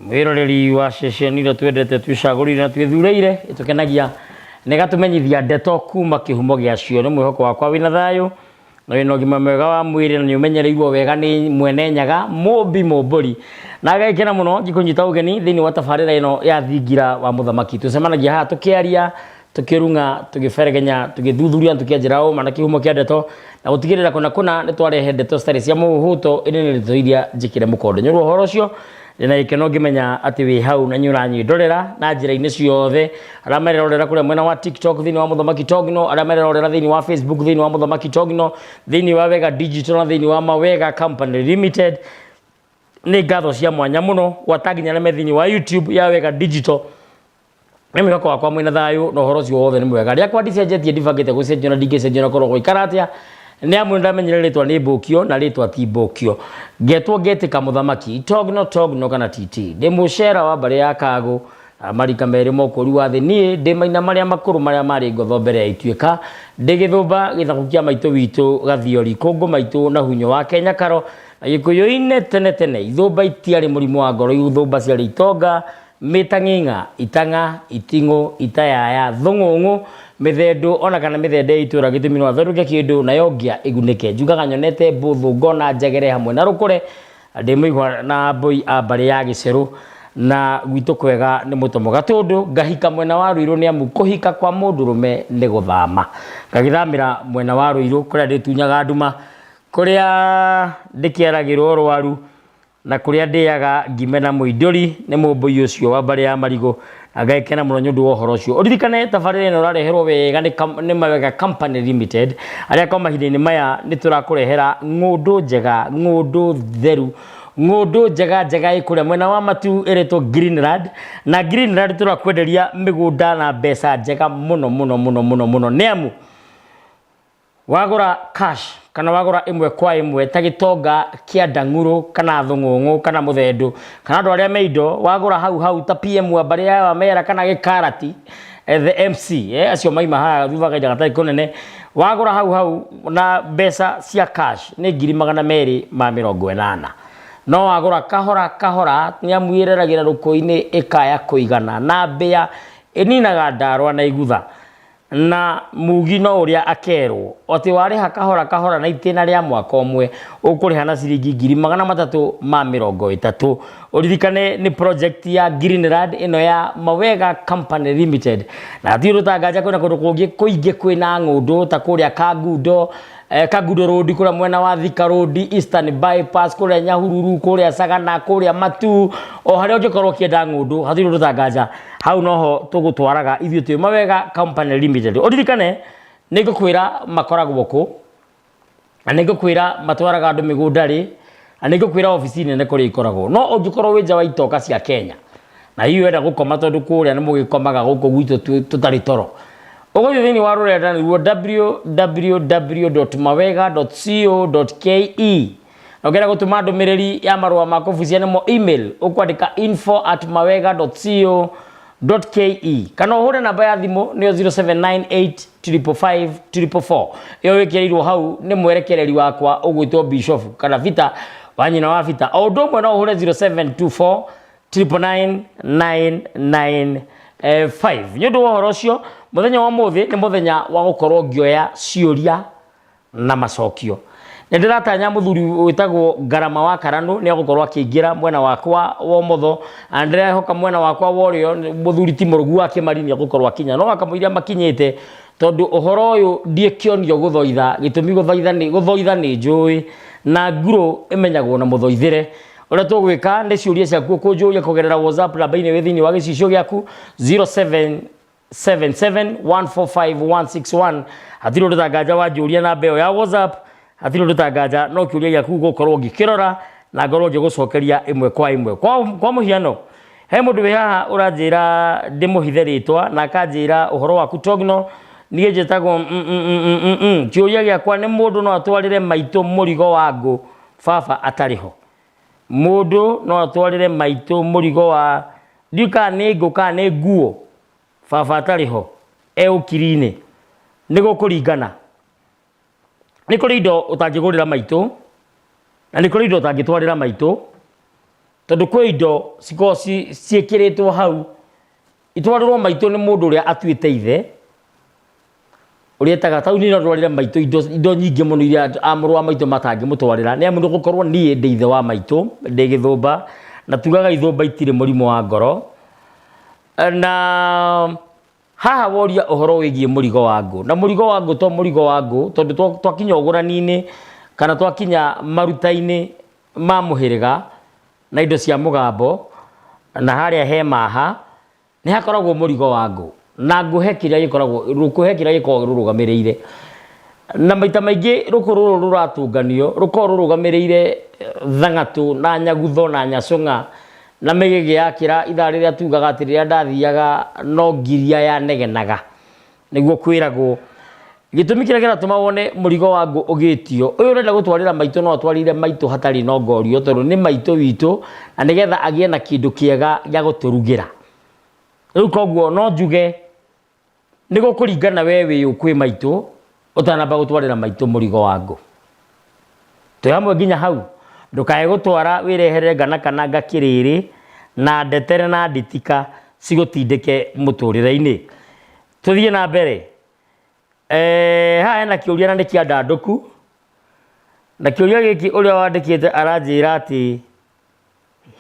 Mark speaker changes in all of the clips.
Speaker 1: Mwĩroreri wa ceceni ĩrĩa twendete, twĩcagũrire na twĩthurĩire, ĩtũkenagia na ĩgatũmenyithia ndeto kuma kĩhumo gĩacio. Nĩ mwĩhoko wakwa wĩna thayũ na wĩna ũgima mwega wa mwĩrĩ na nĩ ũmenyereirwo wega nĩ mwene Nyaga mũmbi mũmbũri, na ngagĩkena mũno ngĩkũnyita ũgeni thĩinĩ wa tabarĩra ĩno ya Thingira wa Mũthamaki. Tũcemanagia haha tũkĩaria, tũkĩrung'a, tũgĩberegenya, tũgĩthuthuria, tũkĩanjĩra ũma na kĩhumo kĩa ndeto na gũtigĩrĩra kũna kũna nĩ twarehe ndeto citarĩ cia mũhũhũto, ĩndĩ nĩ ndeto iria njĩkĩre mũkonde. Nĩ ũndũ wa ũhoro ũcio, ndĩna gĩkeno ngĩmenya atĩ wĩ hau na nĩ ũranyĩndorera na njĩra-inĩ ciothe. Arĩa marerorera kũrĩa mwena wa TikTok thĩinĩ wa Mũthamaki Togno, arĩa marerorera thĩinĩ wa Facebook thĩinĩ wa Mũthamaki Togno, thĩinĩ wa Wega Digital na thĩinĩ wa Mawega Company Limited, nĩ ngatho cia mwanya mũno, gwata nginya arĩa me thĩinĩ wa YouTube ya Wega Digital. Nĩ mwĩhoko wakwa mwĩna thayũ na ũhoro ũcio wothe nĩ mwega. Rĩakwa ndicenjetie, ndibangĩte gũcenjia na ndingĩcenjia na korwo gũikara atĩa, nĩ amu ndamenyire rĩtwa nĩ mbũkio na rĩtwa ti mbũkio. Ngetwo ngetĩka mũthamaki Togno Togno kana TT. Ndĩ mũcera wa mbarĩ ya Kagũ na marika merĩ mokũri wa thĩ. Niĩ ndĩ maina marĩa makũrũ marĩa marĩ ngotho mbere ya ituĩka. Ndĩ gĩthũmba gĩthaku kĩa maitũ witũ Gathiori, kũngũ maitũ na hunyo wa Kenyakaro na Gĩkũyũ-inĩ. Tene tene ithũmba itiarĩ mũrimũ wa ngoro, ithũmba ciarĩ itonga, mĩtang'ing'a, itang'a, iting'ũ, itayaya, thũng'ũng'ũ, mĩthendũ ona kana mĩthende ya itũra. Gĩtũmi no atherũke kĩndũ nayo ngĩa ĩgunĩke. Njugaga nyonete mbũthũ ngona njegere hamwe na rũkũre. Ndĩ mũigua na mbũi a mbarĩ ya gĩcerũ na gwitũ kwega nĩ mũtomo gatũndũ. Ngahika mwena wa Rũirũ nĩ amu kũhika kwa mũndũrũme nĩ gũthama. Ngagĩthamĩra mwena wa Rũirũ kũrĩa ndĩtunyaga nduma, kũrĩa ndĩkĩaragĩrwo rwaru na kũrĩa ndĩaga ngime na mũindũri. Nĩ mũmbũi ũcio wa mbarĩ ya marigũ na ngagĩkena mũno nĩ ũndũ wa ũhoro ũcio. Ũririkane tabarĩra ĩno ũrareherwo wega nĩ Mawega Company Limited, arĩa kwa mahinda-inĩ maya nĩ tũrakũrehera ng'ũndũ njega, ng'ũndũ theru, ng'ũndũ njega njega ĩ kũrĩa mwena wa Matu ĩrĩtwo Greenland. Na Greenland tũrakwenderia mĩgũnda na mbeca njega mũno mũno mũno mũno mũno, nĩ amu wagũra cash kana wagũra ĩmwe kwa ĩmwe ta gĩtonga kĩa ndang'urũ kana thũng'ũng'ũ kana mũthendũ kana andũ arĩa me indo, wagũra hau hau ta PM wa mbarĩ ya Wamera kana gĩkarati, the MC, acio maima haha thutha kahinda gatarĩ kũnene, wagũra hau hau na mbeca cia cash nĩ 280,000. No wagũra kahora kahora, nĩ amu ĩreragĩra rũkũ-inĩ ĩkaya kũigana na mbĩa ĩninaga ndarwa na igutha na mugi no ũrĩa akerwo atĩ warĩha kahora kahora na itĩna rĩa mwaka ũmwe ũkũrĩha na ciringi 330,000. Ũririkane nĩ project ya Greenland ĩno ya Mawega Company Limited, na hatirĩ ũndũ tanganja kwĩna kũndũ kũngĩ kũingĩ kwĩna ng'ũndũ ta kũrĩa Kangundo, Kangundo Road, kũrĩa mwena wa Thika Road, Eastern Bypass, kũrĩa Nyahururu, kũrĩa Sagana, kũrĩa Matu, o harĩa ũngĩkorwo ũkĩenda ng'ũndũ, hatirĩ ũndũ tanganja hau noho tũgũtwaraga ithuĩ twĩ Mawega Company Limited. Ũririkane nĩ ngũkwĩra makoragwo kũ, na nĩ ngũkwĩra matwaraga andũ mĩgũnda rĩ, na nĩ ngũkwĩra obici nene kũrĩa ikoragwo. No ũngĩkorwo wĩ nja wa itoka cia Kenya na hihi wenda gũkoma, tondũ kũrĩa nĩ mũgĩkomaga, gũkũ gwitũ tũtarĩ toro, ũgũthiĩ thĩinĩ wa rũrenda nĩruo www.mawega.co.ke, na ũngĩenda gũtũma ndũmĩrĩri ya marũa ma kũbucia nĩmo email, ũkwandĩka info@mawega.co.ke, kana ũhũre namba ya thimũ nĩyo 0798 555 444. Ĩyo wĩkĩrĩirwo hau nĩ mwerekereri wakwa ũgwĩtwo Bishop kana Bita wa nyina wa Bita. O ũndũ ũmwe no ũhũre 0724 999 995. Nĩ ũndũ wa ũhoro ũcio, mũthenya wa ũmũthĩ nĩ mũthenya wa gũkorwo ngĩoya ciũria na macokio. Nĩ ndĩratanya mũthuri wĩtagwo Ngarama wa Karanũ nĩ egũkorwo akĩingĩra mwena wakwa wa ũmotho, na ndĩrehoka mwena wakwa wa ũrĩo mũthuri ti Mũrũgu wa Kĩmari nĩ egũkorwo akinya, no akamũiria makinyĩte, tondũ ũhoro ũyũ ndiĩkĩonio gũthoitha. Gĩtũmi gũthoitha nĩ njũĩ na ngurũ ĩmenyagwo na mũthoithĩre. Ũrĩa tũgwĩka nĩ ciũria ciaku ũkũnjũria kũgerera WhatsApp namba-inĩ wĩ thĩinĩ wa gĩcicio gĩaku 0777145161. Hatirĩ ũndũ tanganja wanjũria namba ĩyo ya WhatsApp, hatirĩ ũndũ tanganja, no kĩũria gĩaku gũkorwo ngĩkĩrora na ngorwo ngĩgũcokeria ĩmwe kwa ĩmwe. Kwa mũhiano, he mũndũ wĩ haha ũranjĩra ndĩmũhithe rĩtwa na akanjĩra, "Ũhoro waku Togno, niĩ njĩtagwo Kĩũria gĩakwa nĩ mũndũ no atwarĩre maitũ mũrigo wa ngũ baba atarĩ ho? Mũndũ no atwarĩre maitũ mũrigo wa, ndiũĩ kana nĩ ngũ kana nĩ nguo, baba atarĩ ho e ũkiri-inĩ?" Nĩ gũkũringana. Nĩ kũrĩ indo ũtangĩgũrĩra maitũ na nĩ kũrĩ indo ũtangĩtwarĩra maitũ. Tondũ kwĩ indo cikoragwo ciĩkĩrĩtwo hau itwarĩrwo maitũ nĩ mũndũ ũrĩa atuĩte ithe ũrĩa etaga tau niĩ no ndwarĩre maitũ indo, indo nyingĩ mũno iria a mũrũ wa maitũ matangĩmũtwarĩra nĩ amu nĩ gũkorwo niĩ ndĩ ithe wa maitũ ndĩ gĩthũmba na tugaga ithũmba itirĩ mũrimũ wa ngoro na Haha woria ũhoro wĩgiĩ mũrigo wa ngũ. Na mũrigo wa ngũ to mũrigo wa ngũ, tondũ twakinya ũgũrani-inĩ kana twakinya maruta-inĩ ma mũhĩrĩga na indo cia mũgambo na harĩa he maha, nĩ hakoragwo mũrigo wa ngũ. Na ngũ he kĩrĩa gĩkoragwo, rũkũ he kĩrĩa gĩkoragwo rũrũgamĩrĩire. Na maita maingĩ rũkũ rũrũ rũratũnganio, rũkoragwo rũrũgamĩrĩire thang'atũ na nyagutho na nyacũng'a na mĩgĩgĩ yakĩra ithaa rĩrĩa tugaga atĩ rĩrĩa ndathiaga no ngiria yanegenaga nĩguo kwĩragwo. Gĩtũmi kĩrĩa kĩratũma wone mũrigo wa ngũ ũgĩtio, ũyũ ũrenda gũtwarĩra maitũ no atwarĩire maitũ hatarĩ na ongorio tondũ nĩ maitũ witũ na nĩgetha agĩe na kĩndũ kĩega gĩa gũtũrugĩra. Rĩu koguo no njuge Nĩ gũkũringana we wĩ ũ kwĩ maitũ ũtanamba gũtwarĩra maitũ mũrigo wa ngũ. Twĩ hamwe nginya hau? Ndũkae gũtwara wĩrehere ngana kana ngakĩrĩrĩ na ndetere na nditika cigũtindĩke mũtũrĩre-inĩ. Tũthiĩ na mbere. Eh, haha hena kĩũria na nĩ kĩa ndandũku. Na kĩũria gĩkĩ ũrĩa wandĩkĩte aranjĩra atĩ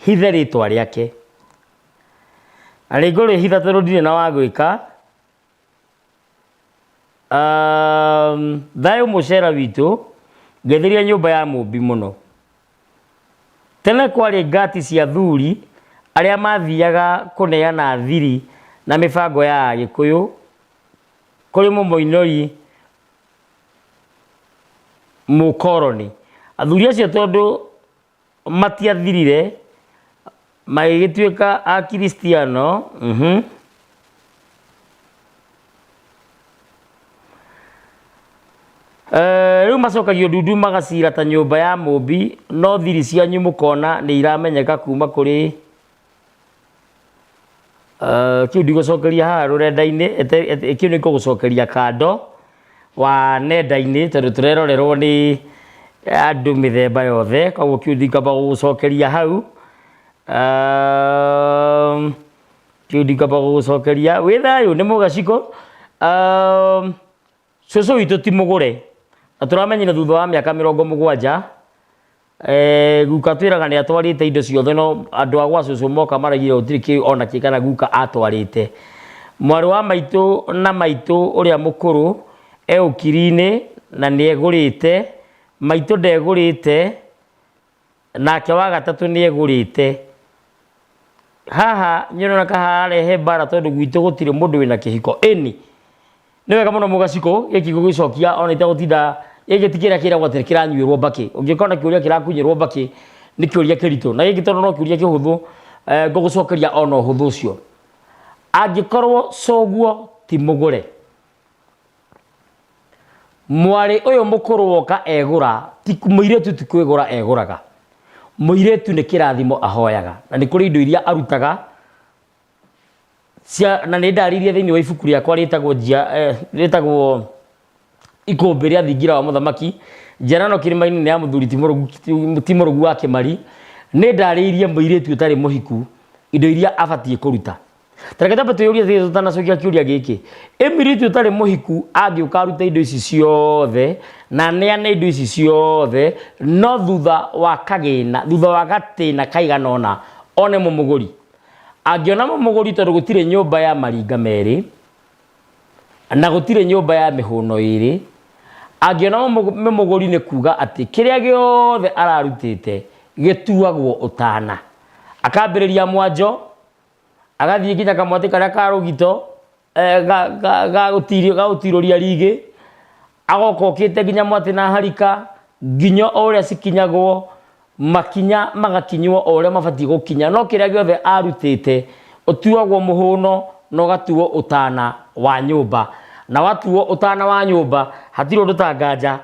Speaker 1: hithe rĩtwa rĩake. Na nĩ ngũrĩhitha tondũ ndirĩ na wa gwĩka. Thayũ mũcera witũ, ngeithĩria nyũmba ya Mũmbi mũno. Tene kwarĩ ngati cia athuri arĩa mathiaga kũneana thiri na mĩbango ya Agĩkũyũ kũrĩ mũmũinũri mũkoroni. Athuri acio tondũ matiathirire magĩgĩtuĩka Akristiano. Rĩu macokagio ndundu magacira ta nyũmba ya mũmbi, no thiri cianyu mũkona nĩ iramenyeka kuma kũrĩ kĩu ndigũcokeria haha rũrenda-inĩ, kĩu nĩ ngũgũcokeria kando wa nenda-inĩ tondũ tũrerorerwo nĩ andũ mĩthemba yothe, koguo kĩu ndingĩamba gũgũcokeria hau. Kĩu ndingĩamba gũgũcokeria. Wĩ thayũ? Nĩ mũgacikũ. Cũcũ witũ ti mũgũre, na tũramenyire thutha wa mĩaka 70. Guka atwĩraga nĩ atwarĩte indo ciothe no andũ a gwa cũcũ moka maraugire gũtirĩ kĩ ona kĩ kana guka atwarĩte. Mwarĩ wa maitũ na maitũ ũrĩa mũkũrũ e ũkiri-inĩ na nĩ egũrĩte, maitũ ndegũrĩte, nake wa gatatũ nĩ egũrĩte. Haha nĩ ũrona ka hararehe mbara tondũ gwitũ gũtirĩ mũndũ wĩna kĩhiko. Ĩni, nĩ wega mũno mũgacikũ gĩkĩ gũgĩcokia ona itegũtinda gĩkĩ ti kĩrĩa kĩragwo atĩ kĩranyuĩrwo mbakĩ. Ũngĩkorwo na kĩũria kĩrakunyĩrwo mbakĩ nĩ kĩũria kĩritũ, na gĩkĩ tondũ no kĩũria kĩhũthũ ngũgũcokeria ona ũhũthũ ũcio. Angĩkorwo coguo ti mũgũre, mwarĩ ũyũ mũkũrũ woka egũra, ti mũirĩtu ti kwĩgũra egũraga, mũirĩtu nĩ kĩrathimo ahoyaga, na nĩ kũrĩ indo iria arutaga cia, na nĩ ndarĩirie thĩinĩ wa ibuku rĩakwa rĩtagwo njia, rĩtagwo Ikũmbĩ rĩa Thingira wa Mũthamaki, Njiarano Kĩrĩma-inĩ nĩ ya mũthuri ti Mũrũgu wa Kĩmari, nĩ ndarĩirie mũirĩtu ũtarĩ mũhiku indo iria abatiĩ kũruta. Ta reke twambe twĩyũrie atĩrĩrĩ tũtanacokia kĩũria gĩkĩ, ĩ mũirĩtu ũtarĩ mũhiku angĩũka arute indo ici ciothe na aneane indo ici ciothe no thutha wa kagĩna, thutha wa gatĩna kaigana ũna one mũmũgũri? Angĩona mũmũgũri tondũ gũtirĩ nyũmba ya maringa merĩ na gũtirĩ nyũmba ya mĩhũno ĩrĩ, angĩona mũmũgũri nĩ kuga atĩ kĩrĩa gĩothe ararutĩte gĩtuagwo ũtana. Akambĩrĩria mwanjo, agathiĩ nginya kamwatĩ karĩa ka rũgito ga gũtirũria rigĩ, agoka okĩte nginya mwatĩ na harika, nginya o ũrĩa cikinyagwo, makinya magakinywo o ũrĩa mabatiĩ gũkinya, no kĩrĩa gĩothe arutĩte ũtuagwo mũhũno na ũgatuo ũtana wa nyũmba. Na watuo ũtana wa nyũmba, hatirĩ ũndũ ta nganja,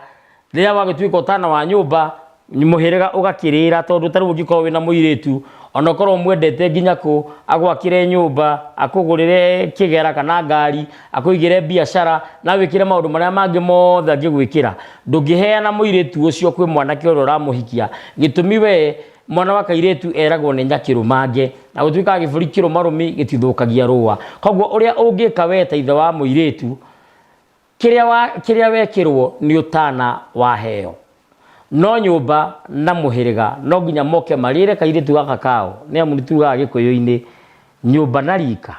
Speaker 1: rĩrĩa wagĩtuĩka ũtana wa nyũmba, mũhĩrĩga ũgakĩrĩra tondũ ta rĩu ũngĩkorwo wĩna mũirĩtu, ona ũkorwo ũmwendete nginya kũ, agwakĩre nyũmba, akũgũrĩre kĩgera kana ngari, akũigĩre biacara, na agwĩkĩre maũndũ marĩa mangĩ mothe angĩgwĩkĩra, ndũngĩheana mũirĩtu ũcio kwĩ mwanake ũrĩa ũramũhikia, gĩtũmi we Mwana wa kairĩtu eragwo nĩ nyakĩrũmange, na gũtuĩkaga gĩbũri kĩrũmarũmi gĩtithũkagia rũa. Koguo ũrĩa ũngĩka we ta ithe wa mũirĩtu, kĩrĩa wa, kĩrĩa wekĩrwo nĩ ũtana waheo. No nyũmba na mũhĩrĩga no nginya moke marĩre kairĩtu gaka kao, nĩ amu nĩ tugaga Gĩkũyũ-inĩ nyũmba na rika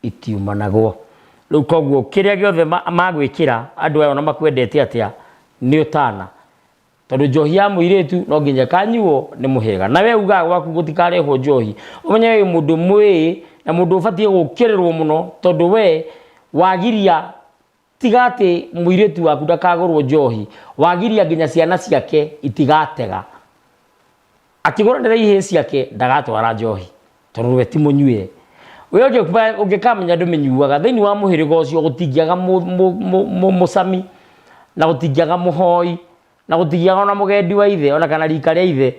Speaker 1: itiumanagwo. Rĩu koguo kĩrĩa gĩothe magwĩkĩra andũ aya ona makwendete atĩa nĩ ũtana. Tondũ njohi ya mũirĩtu no nginya ĩkanyuo nĩ mũhĩrĩga. Na we ugaga gwaku gũtikarehwo njohi, ũmenye wĩ mũndũ mwĩĩ na mũndũ ũbatiĩ gũkĩrĩrwo mũno, tondũ we wagiria tiga atĩ mũirĩtu waku ndakagũrwo njohi, wagiria nginya ciana ciake itigatega. Akĩgũranĩra ihĩĩ ciake ndagatwara njohi tondũ we ti mũnyuĩre. We ũngĩkamenya ndũmĩnyuaga, thĩinĩ wa mũhĩrĩga ũcio gũtingĩaga mũcami na gũtingĩaga mũhoi na gũtingĩaga ona mũgendi wa ithe ona kana rika rĩa ithe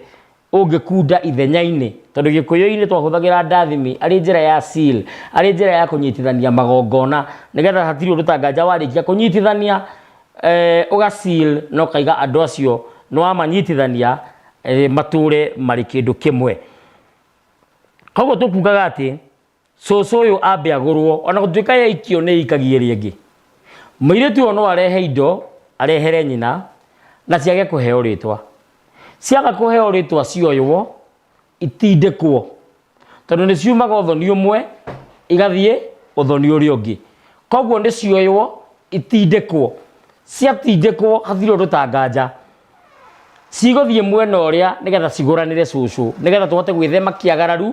Speaker 1: ũngĩkunda ithenya-inĩ. Tondũ Gĩkũyũ-inĩ twahũthagĩra ndathimi arĩ njĩra ya seal, arĩ njĩra ya kũnyitithania magongona, nĩgetha hatirĩ ũndũ ta nganja warĩkia kũnyitithania ũga seal na ũkaiga andũ acio nĩ wamanyitithania matũre marĩ kĩndũ kĩmwe. Koguo tũkugaga atĩ cũcũ ũyũ ambe agũrwo, ona gũtuĩka yaikio nĩ ĩikagia ĩrĩa ĩngĩ. Mũirĩtu ũyũ no arehe indo arehere nyina na ciage kũheo rĩtwa. Ciaga kũheo rĩtwa cioywo itindĩkwo, tondũ nĩ ciumaga ũthoni ũmwe igathiĩ ũthoni ũrĩa ũngĩ. Koguo nĩ cioywo itindĩkwo, ciatindĩkwo hatirĩ ũndũ ta nganja cigũthiĩ mwena ũrĩa nĩgetha cigũranĩre cũcũ, nĩgetha tũhote gwĩthema kĩagararu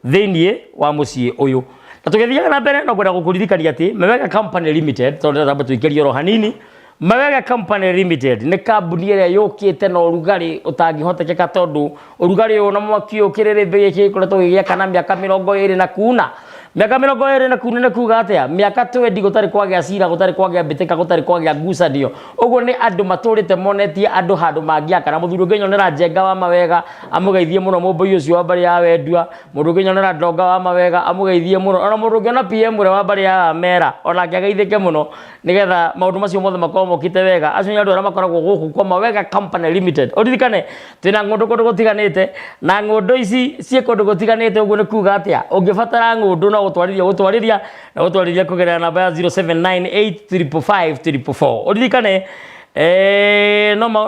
Speaker 1: thĩinĩ wa mũciĩ ũyũ. Na tũgĩthiaga na mbere no kwenda gũkũririkania atĩ Mawega Company Limited, tondũ ndĩrenda tũikĩrie oro hanini, Mawega Company Limited nĩ kambuni ĩrĩa yũkĩte na ũrugarĩ ũtangĩhotekeka, tondũ ũrugarĩ ũyũ na mwaki ũyũ kĩrĩrĩmbĩ gĩkĩ gĩkoretwo gĩgĩakana mĩaka 20 na kuna. Mĩaka 20 na kuna nĩ kuga atĩa? Mĩaka 20 gũtarĩ kwagĩa cira, gũtarĩ kwagĩa mbĩtĩka, gũtarĩ kwagĩa ngucanio. Ũguo nĩ andũ matũrĩte monetie andũ handũ mangĩaka. Na mũthuri ũngĩnyonera Njenga wa Mawega amũgeithie mũno, mũmbũi ũcio wa mbarĩ ya Wendua, mũndũ ũngĩnyonera Ndonga wa Mawega amũgeithie mũno, ona mũndũ ũngĩona PM ũrĩa wa mbarĩ ya Wamera onake ageithĩke mũno, nĩgetha maũndũ macio mothe makorwo mokĩte wega. Acio nĩ andũ arĩa makoragwo gũkũ kwa Mawega Company Limited. Ũririkane twĩna ng'ũndũ kũndũ gũtiganĩte, na ng'ũndũ ici ciĩ kũndũ gũtiganĩte. Ũguo nĩ kuga atĩa? Ũngĩbatara ng'ũndũ no gũtwarithia gũtwarithia na gũtwarithia kũgerera namba ya 0798555444. Ũririkane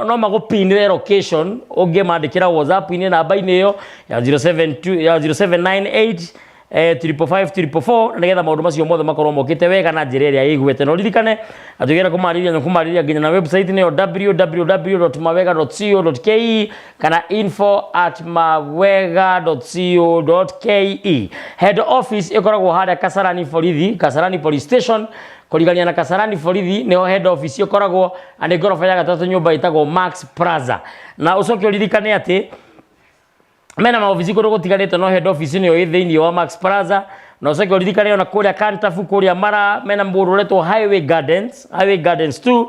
Speaker 1: no magũpinĩre location ũngĩmandĩkĩra WhatsApp-inĩ namba-inĩ ĩyo ya 072 ya 0798 555 444, nĩgetha maũndũ macio mothe makorwo mokĩte wega na njĩra ĩrĩa ĩiguĩte. Na ũririkane atũgĩra kũmarĩria na kũmarĩria nginya na website nĩyo www.mawega.co.ke kana info@mawega.co.ke. Head office ĩkoragwo harĩa Kasarani Borithi, Kasarani Police Station, kũrigania na Kasarani Borithi nĩho head office ĩkoragwo, na nĩ ngoroba ya gatatũ, nyũmba ĩtagwo Max Plaza. Na ũcoke ũririkane atĩ mena maobici kũndũ gũtiganĩte, no head office nĩyo ĩ thĩinĩ wa Max Plaza. Na ũcoke ũririkane ona kũrĩa Kantafu, kũrĩa Mara, mena mũndũ ũretwo Highway Gardens, Highway Gardens 2,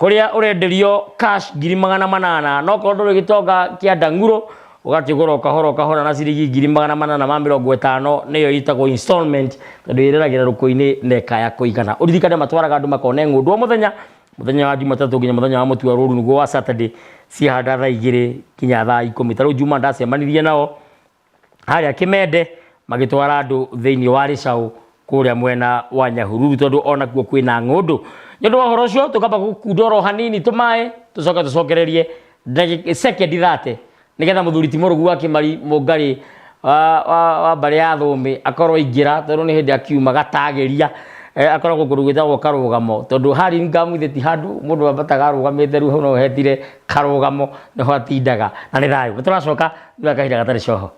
Speaker 1: kũrĩa ũrenderio cash 800,000, no korwo ndũrĩ gĩtonga kĩa ndang'uro ũgakĩgũra ũkahora ũkahora na ciringi 850,000, nĩyo ĩtagwo installment, tondũ ĩreragĩra rũkũ-inĩ na ĩkaya kũigana. Ũririkane matwaraga andũ makone ng'ũndũ o mũthenya, mũthenya wa Jumatatũ nginya mũthenya wa mũtua rũru nĩguo wa Saturday, ciahanda thaa 2 nginya thaa 10. Ta rĩu Juma ndacemanirie nao harĩa Kĩmende magĩtwara andũ thĩinĩ wa Rĩcaũ kũrĩa mwena wa Nyahururu, tondũ onakuo kwĩna ng'ũndũ. Nĩ ũndũ wa ũhoro ũcio tũkamba gũkunda oro hanini tũmaĩ, tũcoke tũcokererie second 30, nĩgetha mũthuri ti mũrũgu wa Kĩmari Mũngarĩ wa mbarĩ ya Thũmbĩ akorwo aingĩra, tondũ nĩ hĩndĩ akiuma gatagĩria akoragwo kũndũ gwĩtagwo Karũgamo, tondũ harĩ Ngamuthĩ ti handũ mũndũ ambataga arũgamĩte, rĩu hau no hetire Karũgamo nĩho atindaga. Na nĩ thayũ, nĩ tũracoka thutha wa kahinda gatarĩ coho.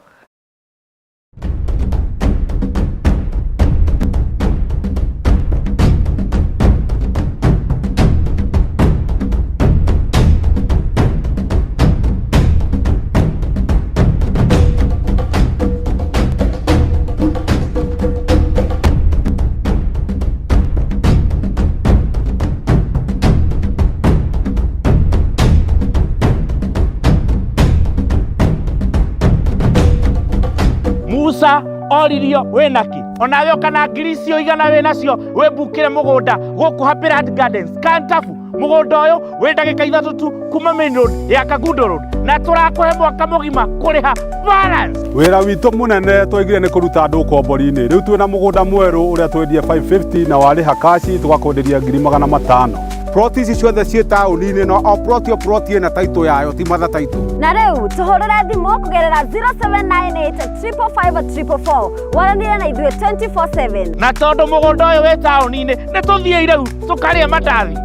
Speaker 2: Musa oririo wĩna kĩ? Onawe ũka na ngiri icio igana wĩ nacio wĩmbukĩre mũgũnda gũkũ Happyland Gardens Kantafu. Mũgũnda ũyũ wĩ ndagĩka 3 tu kuma main road ya Kangundo Road, na tũrakũhe mwaka mũgima kũrĩha balance.
Speaker 3: Wĩra witũ mũnene twaigire nĩ kũruta andũ ũkombori-inĩ. Rĩu twĩna mũgũnda mwerũ ũrĩa twendie 550 na warĩha cash tũgakwenderia 500,000.
Speaker 4: Ploti ici ciothe ciĩ taũni-inĩ, no o ploti o ploti ĩna title yayo, ti mother title.
Speaker 5: Na rĩu tũhũrĩre thimũ kũgerera 0798 555 444, waranĩrie na ithuĩ 24/7.
Speaker 2: Na tondũ mũgũnda ũyũ wĩ taũni-inĩ, nĩ tũthiĩ rĩu tũkarĩe mandathi.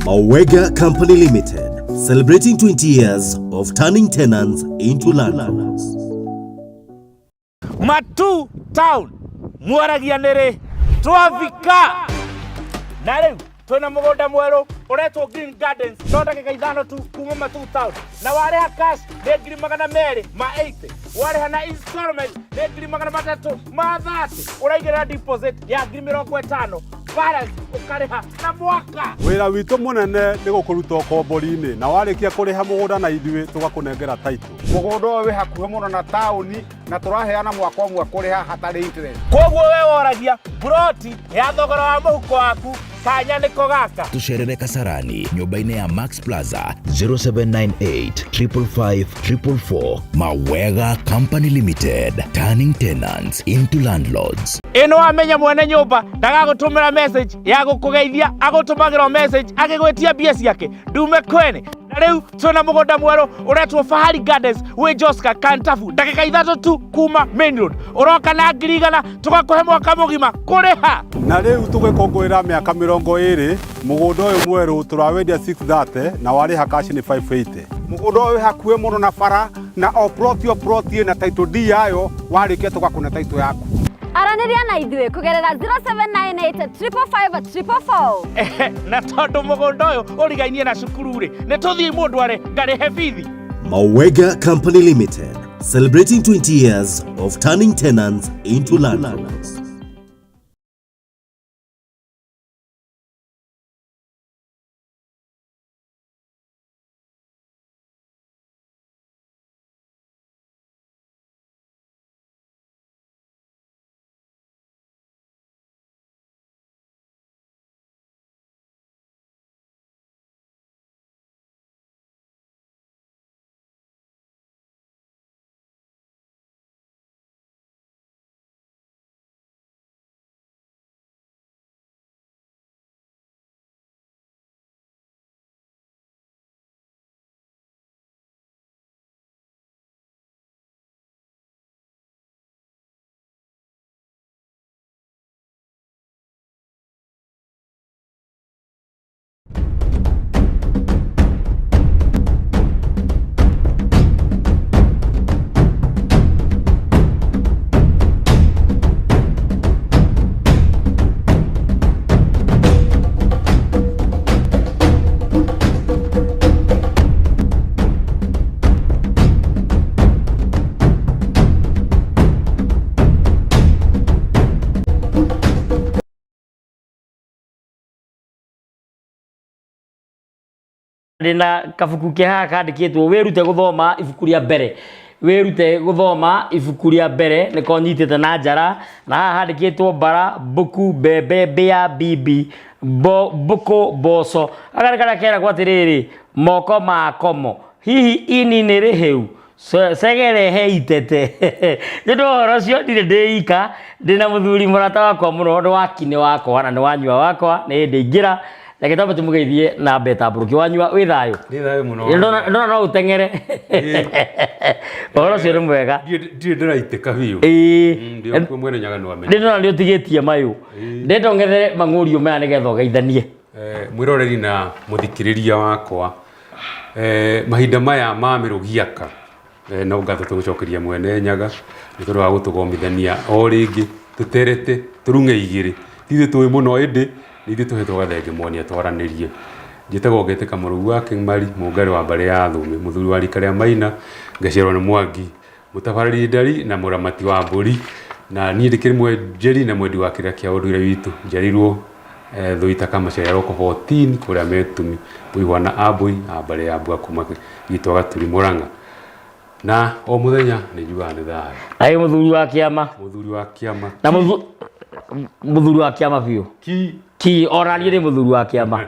Speaker 6: Mawega Company Limited, celebrating 20 years of turning tenants into landlords.
Speaker 2: Matu Town mwaragia nĩ rĩ twafika, na rĩu twĩna mũgũnda mwerũ ũretwo Green Gardens, no ndagĩka 5 tu kuma Matu Town, na warĩha cash nĩ 280,000, warĩha na installment nĩ 330,000, ũraigĩrĩra deposit ya 50,000, balance ũkarĩha na mwaka.
Speaker 3: Wĩra witũ mũnene nĩ gũkũruta ũkombori-inĩ, na warĩkia kũrĩha mũgũnda na ithuĩ tũgakũnengera title.
Speaker 4: Mũgũnda ũyũ wĩ hakuhĩ mũno na taũni, na tũraheana mwaka ũmwe kũrĩha hatarĩ interest.
Speaker 2: Koguo we woragia buroti ya thogora wa mũhuko waku, kanya nĩko gaka.
Speaker 7: Tucerere Kasarani nyũmba-inĩ ya Max Plaza, 0798 555 444. Mawega Company Limited, turning tenants into landlords.
Speaker 2: Ĩno wamenya mwene nyũmba ndagagũtũmĩra message ya gũkũgeithia, agũtũmagĩra message agĩgwĩtia mbia ciake ndume kwene. Na rĩu twĩna mũgũnda mwerũ ũretwo Fahari Gardens, wĩ Joska Kantafu, ndagĩka 3 tu kuma main road. Ũroka na 100,000, tũgakũhe mwaka mũgima kũrĩha.
Speaker 3: Na rĩu tũgĩkũngũĩra mĩaka 20, mũgũnda ũyũ mwerũ tũrawendia 630 na warĩha cash nĩ 580.
Speaker 4: Mũgũnda ũyũ wĩ hakuhĩ mũno na bara, na o ploti o ploti ĩna title deed yayo, warĩkia tũgakũne title yaku.
Speaker 5: Aranĩria na ithuĩ kũgerera 0798 555 444.
Speaker 2: Na tondũ mũgũnda ũyũ ũrigainie na cukuru rĩ, nĩ tũthiĩ mũndũ are ngarĩhe bithi.
Speaker 6: Mawega Company Limited, celebrating 20 years of turning tenants into landlords.
Speaker 1: Ndĩna kabuku ke haha kandĩkĩtwo "Wĩrute gũthoma ibuku rĩa mbere". "Wĩrute gũthoma ibuku rĩa mbere" nĩko nyitĩte na njara, na haha handĩkĩtwo mbara, mbuku, mbembe, mbĩa, bibi, bo, mbũkũ, mboco. Gaka nĩ karĩa keragwo atĩrĩrĩ, moko ma komo, hihi ini nĩ rĩhĩu, cegere he itete. Nĩ ũndũ wa ũhoro ũcio, ndirĩ ndĩ ika, ndĩna mũthuri mũrata wakwa mũno, nĩ wakinĩ wakwa na nĩ wanyua wakwa, nĩ hĩndĩ ingĩra. Reke twambe tũmũgeithie na mbetambũrũki. Wanyua, wĩ thayũ?
Speaker 8: Ndĩ thayũ mũno.
Speaker 1: Ndona no ũteng'ere, ũhoro ũcio nĩ mwega.
Speaker 8: Ndirĩ ndĩraitĩka biũ.
Speaker 1: Ĩĩ.
Speaker 8: Ndĩ okuo mwene Nyaga nĩ wamenya.
Speaker 1: Ndĩ ndona nĩ ũtigĩtie mayũ, ndenda ũng'ethere mang'ũrio maya nĩgetha ũgeithanie.
Speaker 8: Mwĩroreri na mũthikĩrĩria wakwa, mahinda maya ma mĩrũgiaka, no ngatho tũgũcokeria mwene Nyaga nĩ tondũ wa gũtũgomithania o rĩngĩ tũterete tũrung'e igĩrĩ. Ti ithuĩ tũĩ mũno, ĩndĩ nĩ ithuĩ tũhetwo gathenge mwania twaranĩrie. Njĩtagwo Ngetĩka Mũrũgu wa Kĩmari, mũngarĩ wa mbarĩ ya Thũmbĩ, mũthuri wa rika rĩa Maina, ngaciarwo nĩ Mwangi, mũtabarĩri ndari na mũramati wa mbũri, na niĩ ndĩkĩrĩ mwenjeri na mwendi wa kĩrĩra kĩa ũndũire witũ. Njiarirwo Thũita Kamacaria Roko 14 kũrĩa Metumi, mũigwana Ambũi a mbarĩ ya Mbua kuma gitwa Gaturi Mũrang'a. Na o mũthenya nĩ njugaga nĩ thayũ.
Speaker 1: Aĩ mũthuri wa kĩama.
Speaker 8: Mũthuri wa kĩama.
Speaker 1: Na mũthuri wa kĩama biũ.
Speaker 8: Ki.
Speaker 1: Ki ona niĩ ndĩ mũthuri wa kĩama.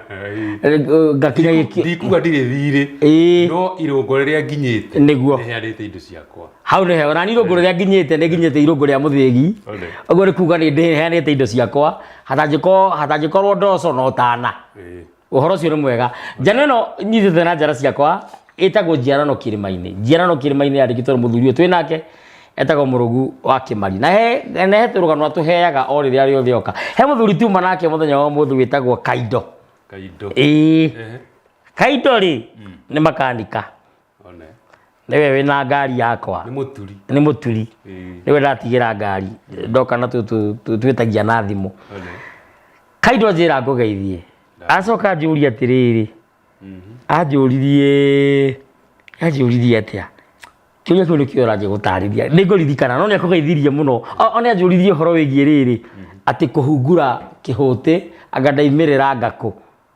Speaker 1: Ngakinya gĩkĩ.
Speaker 8: Ndikuga ndirĩ thirĩ.
Speaker 1: Ĩĩ.
Speaker 8: No irũngo rĩrĩa nginyĩte.
Speaker 1: Nĩguo.
Speaker 8: Nĩheanĩte indo ciakwa.
Speaker 1: Hau nĩ hega. Ona niĩ irũngo rĩrĩa nginyĩte nĩ nginyĩte irũngo rĩa mũthĩgi.
Speaker 8: One.
Speaker 1: Ũguo nĩ kuga nĩ ndĩheanĩte indo ciakwa. Hatangĩkorwo ndoco no tana.
Speaker 8: Ĩĩ.
Speaker 1: Ũhoro ũcio nĩ mwega. Njano ĩno nyitĩte na njara ciakwa ĩtagwo njiarano kĩrĩma-inĩ. Njiarano kĩrĩma-inĩ yandĩkĩtwo nĩ mũthuri ũyũ twĩ nake etagwo Mũrũgu wa Kĩmari. Na he tũrũgano atũheaga o rĩrĩa rĩothe oka. He mũthuri tuma nake mũthenya wa ũmũthĩ wĩtagwo Kaindo.
Speaker 8: Kaindo.
Speaker 1: Ĩĩ. Kaindo rĩ nĩ makanika.
Speaker 8: One.
Speaker 1: Nĩwe wĩna ngari yakwa.
Speaker 8: Nĩ mũturi.
Speaker 1: Nĩ mũturi. Nĩwe ndatigĩra ngari. Ndoka na twĩtagia na thimũ.
Speaker 8: One.
Speaker 1: Kaindo njĩra ngũgeithie. Acoka anjũrie atĩrĩrĩ. Anjũririe atĩa? Kĩũria kĩu nĩkĩo ũranjia gũtarĩria. Nĩ ngũririkana no nĩ akũgeithirie mũno. O nĩ anjũririe ũhoro wĩgiĩ rĩrĩ atĩ kũhungura kĩhũtĩ anga ndaimĩrĩra ngakũ.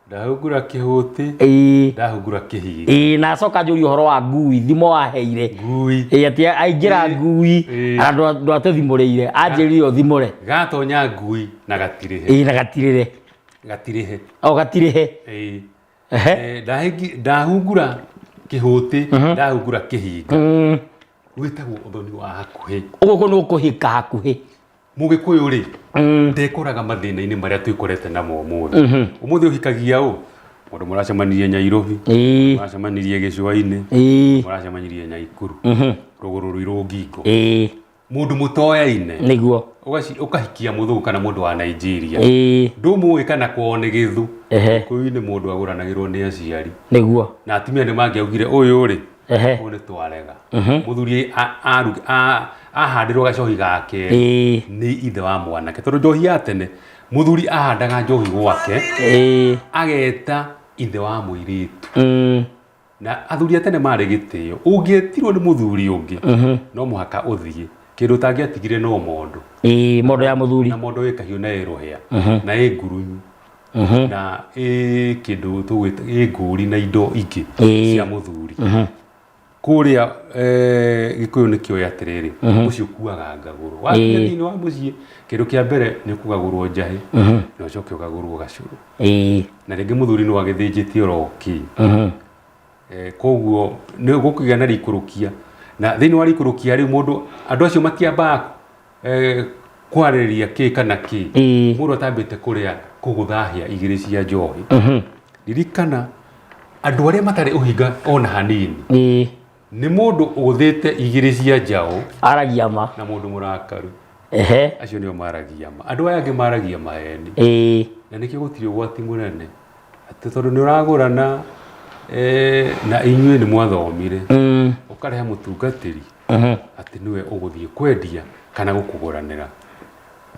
Speaker 8: Ndahungura kĩhũtĩ.
Speaker 1: Ĩĩ.
Speaker 8: Ndahungura kĩhiga.
Speaker 1: Ĩĩ na acoka anjũrie ũhoro wa ngui thimo waheire.
Speaker 8: Ngui.
Speaker 1: Ĩĩ atĩ aingĩra ngui na ndwatũthimũrĩire anjĩrire ũthimũre.
Speaker 8: Gatonya ngui na gatirĩhe.
Speaker 1: Ĩĩ na gatirĩre.
Speaker 8: Gatirĩhe.
Speaker 1: O gatirĩhe.
Speaker 8: Ĩĩ. Ndahungura kĩhũtĩ, ndahungura kĩhinga. Wĩtagwo ũthoni wa hakuhĩ.
Speaker 1: Ũguo nĩ ũkũhika hakuhĩ.
Speaker 8: Mũgĩkũyũ rĩ, ndekoraga mathĩna-inĩ marĩa twĩkorete namo ũmũthĩ. Ũmũthĩ ũhikagia ũ? Mũndũ mũracemanirie Nyairobi, mũracemanirie Gĩcũa-inĩ, mũracemanirie Nyaikuru, rũgũrũ rũirũ ngingo. Mũndũ mũtoyaine.
Speaker 1: Nĩguo.
Speaker 8: Ũkahikia mũthũngũ kana mũndũ wa Nigeria. Ndũmũĩ kana kwao nĩ gĩthu. Gĩkũyũ-inĩ mũndũ agũranagĩrwo nĩ aciari.
Speaker 1: Nĩguo.
Speaker 8: Na atumia nĩ mangĩaugire ũyũ rĩ, ũyũ nĩ twarega. Mũthuri ahandĩrwo gacohi gake nĩ ithe wa mwanake. Tondũ njohi ya tene, mũthuri ahandaga njohi gwake, ageta ithe wa mũirĩtu. Na athuri a tene marĩ gĩtĩo. Ũngĩetirwo nĩ mũthuri ũngĩ, no mũhaka ũthiĩ. Kĩndũ ũtangĩatigire no mondo.
Speaker 1: Ĩĩ, mondo ya mũthuri.
Speaker 8: Na mondo ĩ kahiũ na ĩ rũhĩa, na ĩ ngurunyu, na ĩ kĩndũ tũgwĩta ĩ ngũri na indo ingĩ cia mũthuri. Kũrĩa Gĩkũyũ nĩ kĩoĩ atĩrĩrĩ, mũciĩ ũkuaga ngagũrũ. Wakinya thĩinĩ wa mũciĩ, kĩndũ kĩa mbere nĩ ũkũgagũrwo njahĩ, na ũcoke ũgagũrwo gacũrũ. Na rĩngĩ mũthuri no agĩthĩnjĩte oro kĩ. Koguo nĩ gũkũgĩa na rĩikũrũkia. Na thĩinĩ wa rĩikũrũkia rĩu mũndũ, andũ acio matiambaga kwarĩrĩria kĩ kana kĩ. Mũndũ atambĩte kũrĩa kũgũthahia igĩrĩ cia njohi. Ririkana andũ arĩa matarĩ ũhinga ona hanini. Nĩ mũndũ ũgũthĩte igĩrĩ cia njaũ.
Speaker 1: Aragia ma.
Speaker 8: Na mũndũ mũrakaru. Acio nĩo maragia ma. Andũ aya angĩ maragia maheni. Na nĩkĩo gũtirĩ ũgwati mũnene. Atĩ tondũ nĩ ũragũrana na inyuĩ nĩ mwathomire. Ũkarehe mũtungatĩri atĩ nĩwe ũgũthiĩ kwendia kana gũkũgũranĩra.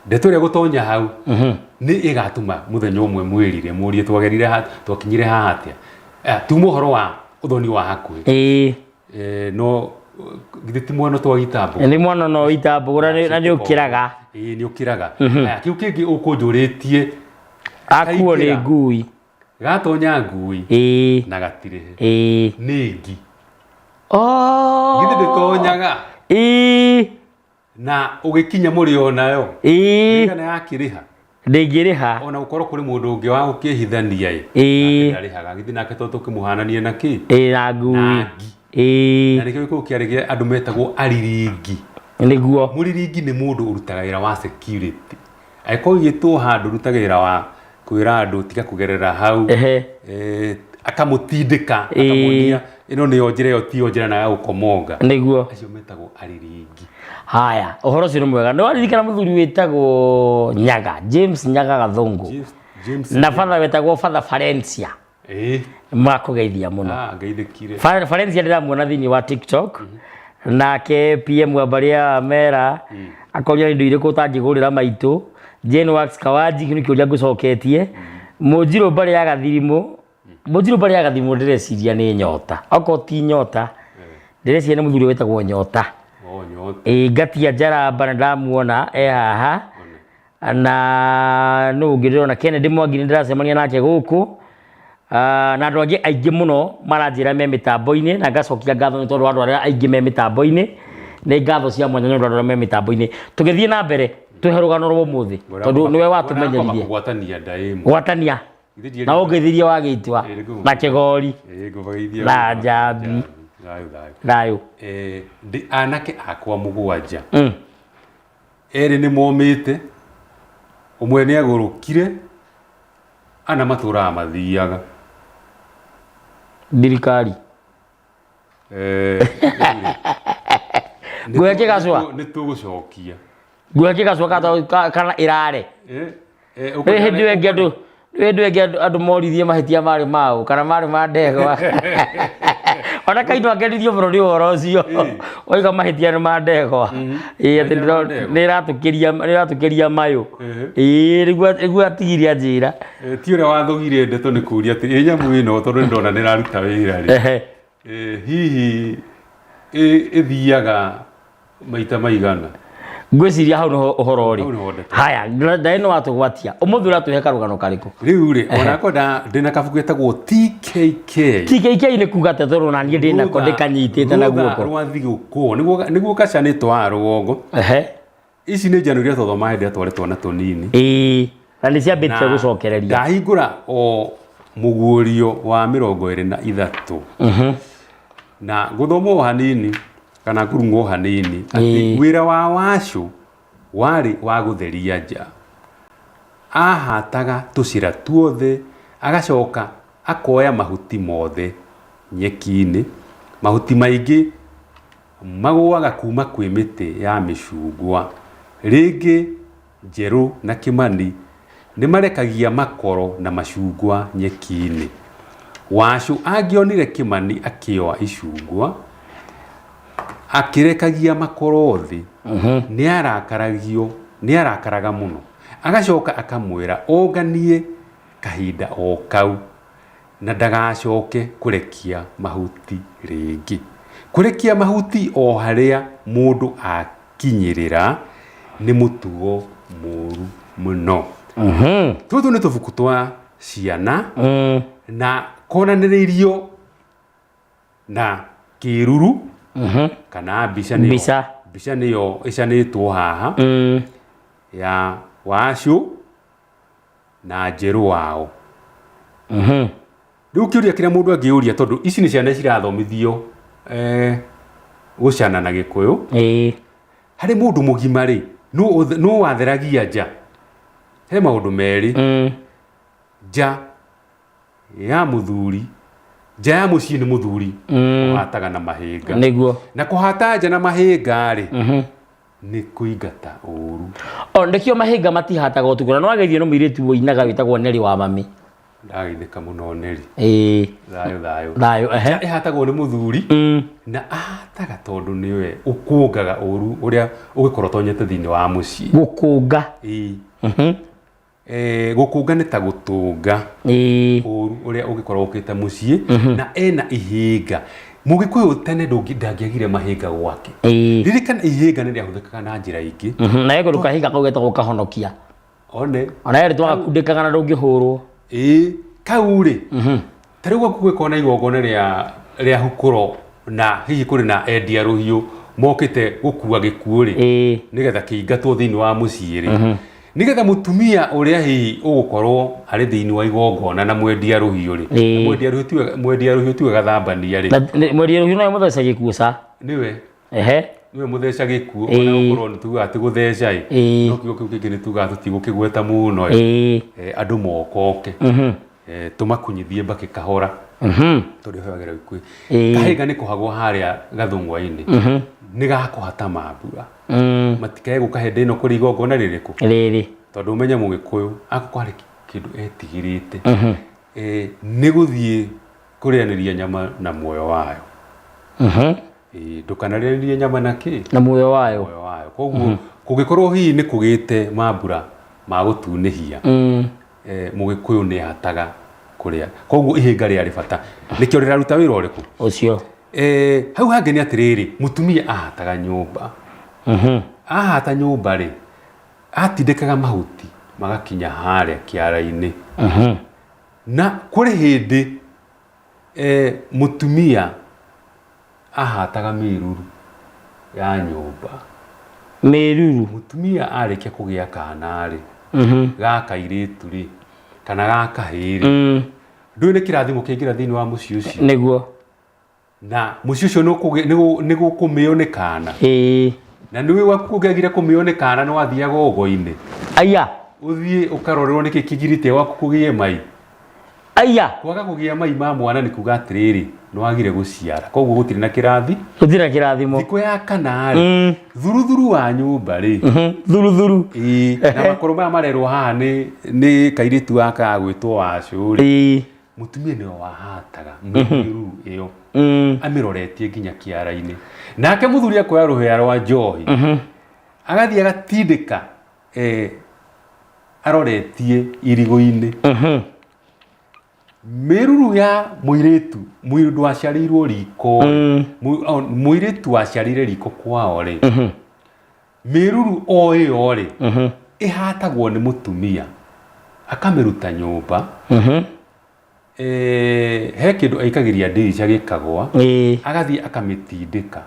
Speaker 8: Ndeto ĩrĩa gũtonya hau nĩ ĩgatũma mũthenya ũmwe mwĩrire mũrie twagerire ha twakinyire haha atĩa. Tuma ũhoro wa ũthoni wa hakuhĩ. No githĩ ti mwana twa gĩtambũ?
Speaker 1: Nĩ mwana no itambũ na nĩ ũkĩraga.
Speaker 8: Ĩĩ nĩ ũkĩraga. Aya kĩu kĩngĩ ũkũnjũrĩtie
Speaker 1: akuo nĩ ngui.
Speaker 8: Gatonya ngui na gatirĩhe. Nĩ ngi. Githĩ ndĩtonyaga? Na ũgĩkinya mũrĩ onayo. Kana yakĩrĩha?
Speaker 1: Ndĩngĩrĩha.
Speaker 8: Ona gũkorwo kũrĩ mũndũ ũngĩ wa gũkĩhithania ĩ. Ndarĩhaga. Githĩ nake to tũkĩmũhananie na kĩ?
Speaker 1: Ĩĩ na ngui.
Speaker 8: Na ngi. Na nĩkĩo gĩkũyũ kĩarĩ kĩa andũ metagwo ariringi.
Speaker 1: Nĩguo.
Speaker 8: Mũriringi nĩ mũndũ ũrutaga wĩra wa security. Angĩkorwo ũigĩtwo handũ ũrutaga wĩra wa kwĩra andũ tiga kũgerera hau. Akamũtindĩka, akamuonia ĩno nĩyo njĩra ĩyo tiyo njĩra na agagũkomonga.
Speaker 1: Nĩguo.
Speaker 8: Acio metagwo ariringi.
Speaker 1: Haya, ũhoro ũcio nĩ mwega. Nĩ waririkana mũthuri wĩtagwo Nyaga, James Nyaga Gathũngũ.
Speaker 8: James
Speaker 1: Na batha wetagwo Father Valencia. Makũgeithia mũno.
Speaker 8: Ngeithĩkire.
Speaker 1: Valencia ndĩramuona thĩinĩ wa TikTok. Nake PM wa mbarĩ ya Mera akoria indo irĩkũ ũtangĩgũrĩra maitũ. Jane Wax Kawanji kĩu nĩ kĩũria ngũcoketie. Mũnjirũ mbarĩ ya Gathirimũ. Mũnjirũ mbarĩ ya Gathirimũ ndĩreciria nĩ Nyota. Okorwo ti Nyota, ndĩreciria nĩ mũthuri wĩtagwo Nyota.
Speaker 8: Nyota.
Speaker 1: Ngatia Njaramba nĩ ndamuona e haha. Na nũ ũngĩ ndĩrona Kennedy Mwangi nĩ ndĩracemania nake gũkũ. Na andũ angĩ aingĩ mũno maranjĩra me mĩtambo-inĩ, na ngacokia ngatho nĩ tondũ wa andũ arĩa aingĩ me mĩtambo-inĩ. Nĩ ngatho cia mwanya nĩ ũndũ wa andũ arĩa me mĩtambo-inĩ. Tũgĩthiĩ na mbere, tũhe rũgano rwa ũmũthĩ, tondũ nĩwe watũmenyeririe.
Speaker 8: Kũgwatania nda ĩmwe.
Speaker 1: Gwatania. Na ũngĩthirie wa gĩitwa na kĩgori na njambi.
Speaker 8: Thayũ thayũ.
Speaker 1: Thayũ.
Speaker 8: Ndĩ anake akwa 7. Erĩ nĩ momĩte, ũmwe nĩ agũrũkire, ana matũraga mathiaga.
Speaker 1: Thirikari. Nguhe kĩgacũa?
Speaker 8: Nĩ tũgũcokia.
Speaker 1: Nguhe kĩgacũa kana ĩrare? Nĩ hĩndĩ ĩyo ĩngĩ andũ nĩ hĩndĩ ĩyo ĩngĩ andũ moririe mahĩtia marĩ maũ kana marĩ ma ndegwa. Ona kaindũ akenirio mũno nĩ ũhoro ũcio. Oiga mahĩtia nĩ ma ndegwa. Ĩĩ atĩ nĩ ĩratũkĩria mayũ. Ĩĩ nĩguo atigire anjĩra.
Speaker 8: Ti ũrĩa wathũgire ndeto nĩ kũria atĩ ĩ nyamũ ĩno tondũ nĩ ndona nĩ ĩraruta wĩra rĩ. Hihi ĩthiaga maita maigana?
Speaker 1: Ngwĩciria hau nĩho ũhoro ũrĩ.
Speaker 8: Hau nĩho ndeto.
Speaker 1: Haya, ndaĩ nĩ watũgwatia. Ũmũthĩ ũratũhe karũgano karĩkũ?
Speaker 8: Rĩu rĩ, ona kwenda ndĩna kabuku getagwo TKK.
Speaker 1: TKK nĩ kuga atĩa tondũ ona niĩ ndĩnako ndĩkanyitĩte na guoko.
Speaker 8: Rũtha rwa thigũkũ. Nĩguo kacanĩtwo haha rũgongo. Ici nĩ njano iria twathomaga hĩndĩ ĩrĩa twarĩ twana tũnini.
Speaker 1: Ĩĩ, na nĩ ciambĩtie gũcokereria.
Speaker 8: Ndahingũra o mũguũrio wa 23. Na gũthoma o hanini kana ngurung'o hanini atĩ wĩra wa wacũ warĩ wa gũtheria nja. Ahataga tũcĩra tuothe agacoka akoya mahuti mothe nyeki-inĩ. Mahuti maingĩ magũaga kuma kwĩ mĩtĩ ya mĩcungwa. Rĩngĩ Njerũ na Kĩmani nĩ marekagia makoro na macungwa nyeki-inĩ. Wacũ angĩonire Kĩmani akĩoa icungwa akĩrekagia makoro thĩ, nĩ arakaraga mũno. Agacoka akamwĩra onganie kahinda o kau na ndagacoke kũrekia mahuti rĩngĩ. Kũrekia mahuti o harĩa mũndũ akinyĩrĩra nĩ mũtugo mũru mũno. Tũtũ nĩ tũbuku twa ciana na konanĩrĩirio na kĩruru kana mbica nĩyo
Speaker 1: Mbica.
Speaker 8: mbica nĩyo ĩcanĩtwo haha ya wacũ na njerũ wao. Rĩu kĩũria kĩrĩa mũndũ angĩũria tondũ ici nĩ ciana cirathomithio gũcana na Gĩkũyũ. Harĩ mũndũ mũgima rĩ, nũ watheragia nja? He maũndũ merĩ. Nja ya mũthuri, nja ya mũciĩ nĩ mũthuri ũhataga na mahĩnga.
Speaker 1: Nĩguo.
Speaker 8: Na kũhata nja na mahĩnga rĩ, nĩ kũingata ũru.
Speaker 1: O nĩkĩo mahĩnga matihataga ũtukũ. Na nĩwageithio nĩ mũirĩtu ũinaga wĩtagwo Neri wa mami.
Speaker 8: Ndageithĩka mũno Neri.
Speaker 1: Ĩĩ.
Speaker 8: Thayũ thayũ.
Speaker 1: Thayũ, ehe.
Speaker 8: Nja ĩhatagwo nĩ mũthuri na ahataga tondũ nĩwe ũkũngaga ũru ũrĩa ũgĩkorwo ũtonyete thĩinĩ wa mũciĩ.
Speaker 1: Gũkũnga.
Speaker 8: Ĩĩ. Gũkũnga nĩ ta gũtũnga.
Speaker 1: Ĩĩ.
Speaker 8: Ũru ũrĩa ũgĩkorwo ũkĩte mũciĩ na ena ihĩnga. Mũgĩkũyũ tene ndangĩagire mahĩnga gwake.
Speaker 1: Ĩĩ.
Speaker 8: Ririkana ihĩnga nĩ rĩahũthĩkaga na njĩra ingĩ.
Speaker 1: Na ĩgũrũ kahinga kau getagwo kahonokia.
Speaker 8: One.
Speaker 1: Ona yerĩ twagakundĩkaga na ndũngĩhũrwo.
Speaker 8: Ĩĩ, kau rĩ, ta rĩu gwaku gwĩkwo na igongona rĩa hukũro na hihi kũrĩ na endia rũhiũ mokĩte gũkua gĩkuũ rĩ, nĩgetha kĩingatwo thĩinĩ wa mũciĩ rĩ, nĩgetha mũtumia ũrĩa hihi ũgũkorwo arĩ thĩinĩ wa igongona na mwendia rũhiũ rĩ, na mwendia rũhiũ tiwe gathambania rĩ.
Speaker 1: Na mwendia rũhiũ nowe mũtheca gĩkuũ ca?
Speaker 8: Nĩwe.
Speaker 1: Ehe.
Speaker 8: Nĩwe mũtheca gĩkuũ, ona gũkorwo nĩ tugaga atĩ gũtheca ĩ, no kiugo kĩu kĩngĩ nĩ tugaga tũtigũkĩgweta mũno ĩ. Andũ mokoke. Tũmakunyithie mbakĩ kahora. Tondũ ĩhoyagĩra gĩkuũ. Kahĩnga nĩ kohagwo harĩa gathũng'wa-inĩ. Nĩ gakũhata mambura. Matikae gũka hĩndĩ ĩno kũrĩ igongona rĩrĩkũ?
Speaker 1: Rĩrĩ.
Speaker 8: Tondũ ũmenye mũgĩkũyũ akorwo harĩ kĩndũ etigĩrĩte. Nĩ gũthiĩ kũrĩanĩria nyama na muoyo wayo. Ndũkanarĩanĩrie nyama na kĩ?
Speaker 1: Na muoyo wayo.
Speaker 8: Muoyo wayo. Koguo kũngĩkorwo hihi nĩ kũgĩte mambura ma gũtunĩhia, mũgĩkũyũ nĩ ahataga kũrĩa. Koguo ihĩnga rĩarĩ bata. Nĩkĩo rĩraruta wĩra ũrĩkũ?
Speaker 1: Ũcio.
Speaker 8: Hau hangĩ nĩ atĩrĩrĩ, mũtumia ahataga nyũmba. Ahata nyũmba rĩ, atindĩkaga mahuti magakinya harĩa kĩara-inĩ. Na kũrĩ hĩndĩ eh, mũtumia ahataga mĩruru ya nyũmba.
Speaker 1: Mĩruru.
Speaker 8: Mũtumia arĩkia kũgĩa kana rĩ, ga kairĩtu rĩ, kana ga kahĩĩ rĩ, ndũĩ nĩ kĩrathimo kĩaingĩra thĩinĩ wa mũciĩ ũcio.
Speaker 1: Nĩguo.
Speaker 8: Na mũciĩ ũcio nĩ gũkũmĩo nĩ kana.
Speaker 1: Ĩĩ.
Speaker 8: Na nĩ waku ũngĩagire kũmĩo nĩ kana nĩ wathiaga ũgo-inĩ.
Speaker 1: Aya.
Speaker 8: Ũthiĩ ũkarorerwo nĩkĩ kĩgirĩtie gwaku kũgĩe mai.
Speaker 1: Aya.
Speaker 8: Kwaga kũgĩa mai ma mwana nĩ kuga atĩrĩrĩ, nĩ wagire gũciara. Koguo gũtirĩ na kĩrathi.
Speaker 1: Gũtirĩ na kĩrathimo.
Speaker 8: Thikũ ya kana rĩ, thuruthuru wa nyũmba rĩ.
Speaker 1: Thuruthuru.
Speaker 8: Ĩĩ, na makoro maya marerwo haha nĩ kairĩtu gaka gagwĩtwo Wacũ rĩ.
Speaker 1: Ĩĩ.
Speaker 8: Mũtumia nĩwe wahataga mĩruru ĩyo amĩroretie nginya kĩara-inĩ. Nake mũthuri akoya rũhĩa rwa njohi agathiĩ agatindĩka eh, aroretie irigũ-inĩ. Mĩruru ya mũirĩtu mũndũ waciarĩirwo riko mũirĩtu waciarĩire riko kwao rĩ, mĩruru o ĩyo rĩ ĩhatagwo nĩ mũtumia akamĩruta nyũmba. Eh, he kĩndũ aikagĩria ndirica gĩkagwa, agathiĩ akamĩtindĩka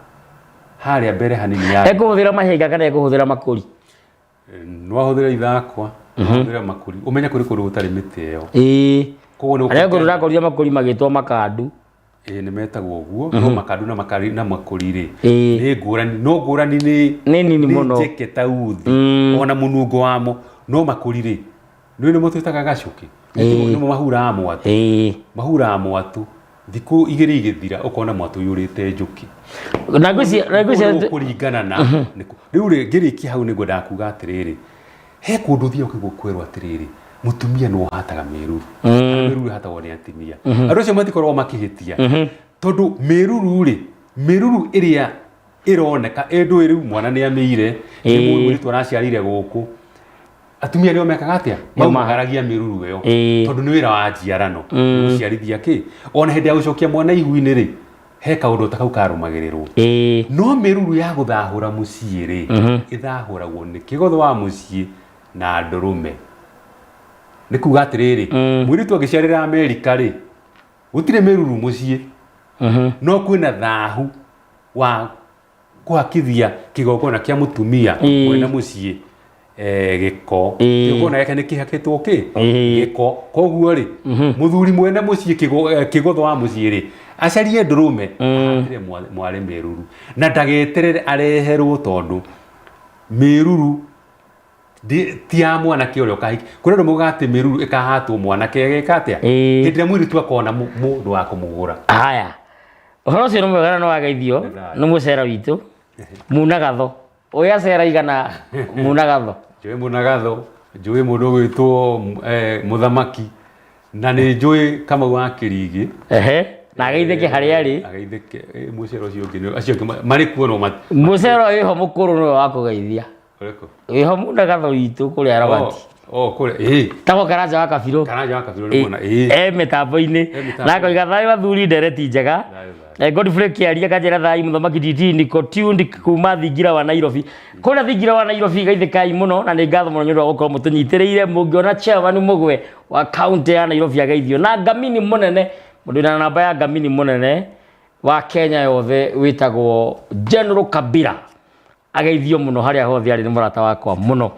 Speaker 8: harĩa mbere hanini ya
Speaker 1: Ekũhũthĩra mahiga kana ekũhũthĩra makũri?
Speaker 8: No ahũthĩre ithakwa, no ahũthĩre makũri, ũmenye kũrĩ kũndũ gũtarĩ mĩtĩ ĩyo. Koguo nĩ
Speaker 1: Arĩa ngũrũ ndakorire makũri magĩtwo makandu.
Speaker 8: Ĩĩ, nĩ metagwo ũguo, no makandu na makari na makũri rĩ, nĩ ngũrani, no ngũrani nĩ
Speaker 1: nĩ nini mũno,
Speaker 8: njeke ta uthi ona mũnungo wamo. No makũri rĩ, nĩ nĩmo twĩtaga gacũkĩ, nĩmo mahuraga mwatũ, mahuraga mwatũ thikũ igĩrĩ igĩthira ũkona mwatũ ũiyũrĩte njũkĩ.
Speaker 1: Na ngwĩciria
Speaker 8: kũringana na rĩu rĩ, ngĩrĩkia hau nĩguo ndakuga atĩrĩrĩ, he kũndũ ũthiaga ũkaigua kwĩrwo atĩrĩrĩ, mũtumia nĩwe ũhataga mĩruru. Kana mĩruru ĩhatagwo nĩ atumia. Andũ acio matikoragwo makĩhĩtia, tondũ mĩruru rĩ, mĩruru ĩrĩa ĩroneka ĩndũ rĩu mwana nĩ amĩire, nĩ mũirĩtu araciarire gũkũ, atumia nĩo mekaga atĩa? Maumagaragia mĩruru ĩyo, tondũ nĩ wĩra wa njiarano gũciarithia kĩ. Ona hĩndĩ ya gũcokia mwana ihu-inĩ rĩ, he kaũndũ ta kau karũmagĩrĩrwo. No mĩruru ya gũthahũra mũciĩ rĩ, ĩthahũragwo nĩ kĩgotho wa mũciĩ na ndũrũme. Nĩ kuga atĩrĩrĩ, mũirĩtu angĩciarĩra Amerika rĩ, gũtirĩ mĩruru mũciĩ, no kwĩna thahu wa kũhakithia kĩgongona kĩa mũtumia mwena mũciĩ gĩko. Kĩgongona gĩake nĩ kĩhakĩtwo kĩ gĩko. Koguo rĩ, mũthuri mwene mũciĩ kĩgotho wa mũciĩ rĩ, acarie ndũrũme ahatĩre mwarĩ mĩruru, na ndageterere areherwo, tondũ mĩruru ti ya mwanake ũrĩa ũkahiki. Kũrĩ andũ maugaga atĩ mĩruru ĩkahatwo mwanake ageka atĩa hĩndĩ ĩrĩa mũirĩtu akona mũndũ wa kũmũgũra.
Speaker 1: Haya, ũhoro ũcio nĩ mwega na nĩ wageithio nĩ mũcera witũ Munagatho. Ũyũ acera igana Munagatho.
Speaker 8: Njũĩ Munagatho, njũĩ mũndũ ũgwĩtwo mũthamaki, na nĩ njũĩ Kamau wa Kĩrigĩ.
Speaker 1: Ehe, na ageithĩke harĩa arĩ.
Speaker 8: Ageithĩke mũcera ũcio ũngĩ, acio angĩ marĩ kuo no
Speaker 1: mũcera wĩho mũkũrũ nĩwe wa kũgeithia.
Speaker 8: Ũrĩkũ?
Speaker 1: Wĩho Munagatho witũ kũrĩa Robert.
Speaker 8: Oh, kũrĩa, ĩĩ.
Speaker 1: Tagwo Karanja wa Kabirũ.
Speaker 8: Karanja wa Kabirũ nĩ mwana, ĩĩ.
Speaker 1: E mĩtambo-inĩ. Na akoiga thayũ athuri, ndereti njega. Godfrey Kĩaria kanjĩra thayũ mũthamaki DD niko tuned kuma thingira wa Nairobi. Kũrĩa thingira wa Nairobi geithĩkai mũno, na nĩ ngatho mũno nĩ ũndũ wa gũkorwo mũtũnyitĩrĩire. Mũngĩona chairman mũgwe wa county ya Nairobi ageithio na ngamini mũnene, mũndũ wĩna namba ya ngamini mũnene wa Kenya yothe wĩtagwo General Kabila ageithio mũno harĩa hothe arĩ, nĩ mũrata wakwa mũno.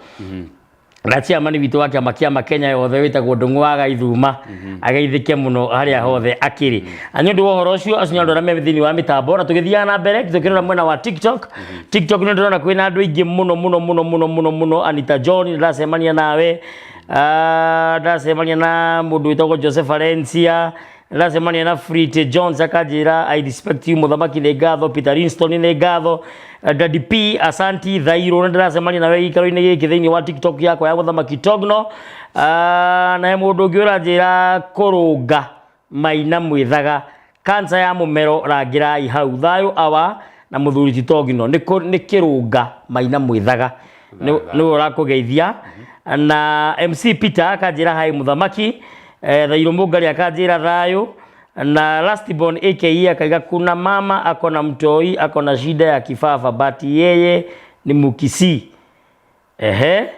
Speaker 1: Na chairman witũ wa kĩama kĩa Kenya yothe wĩtagwo Ndung'u wa Gaithuma ageithĩke mũno harĩa hothe akĩrĩ. Na nĩ ũndũ wa ũhoro ũcio, acio nĩ andũ arĩa me thĩinĩ wa mĩtambo. Na tũgĩthiaga na mbere tũkĩrora mwena wa TikTok, TikTok nĩ ndĩrona kwĩna andũ aingĩ mũno mũno mũno mũno mũno mũno. Anita John, nĩ ndacemania nawe. Ndacemania na mũndũ wĩtagwo Joseph Valencia, ndacemania na Frite Jones akanjĩra I respect you mũthamaki, nĩ ngatho. Peter Winston, nĩ ngatho. Daddy P, asanti. Thairũ, nĩ ndĩracemania nawe gĩikaro-inĩ gĩkĩ thĩinĩ wa TikTok yakwa ya mũthamaki Togno. Na he mũndũ ũngĩ ũranjĩra kũrũnga maina mwĩthaga kansa ya mũmero rangĩrai hau thayũ awa na mũthuri ti Togno nĩ kĩrũnga maina mwĩthaga nĩwe ũrakũgeithia. Na MC Peter akanjĩra hai mũthamaki. Thairũ Mũngari akanjĩra thayũ. Na Lastborn AKE akaiga kuna mama ako na mtoi ako na shida ya kifafa but yeye ni mukisi. Ehe.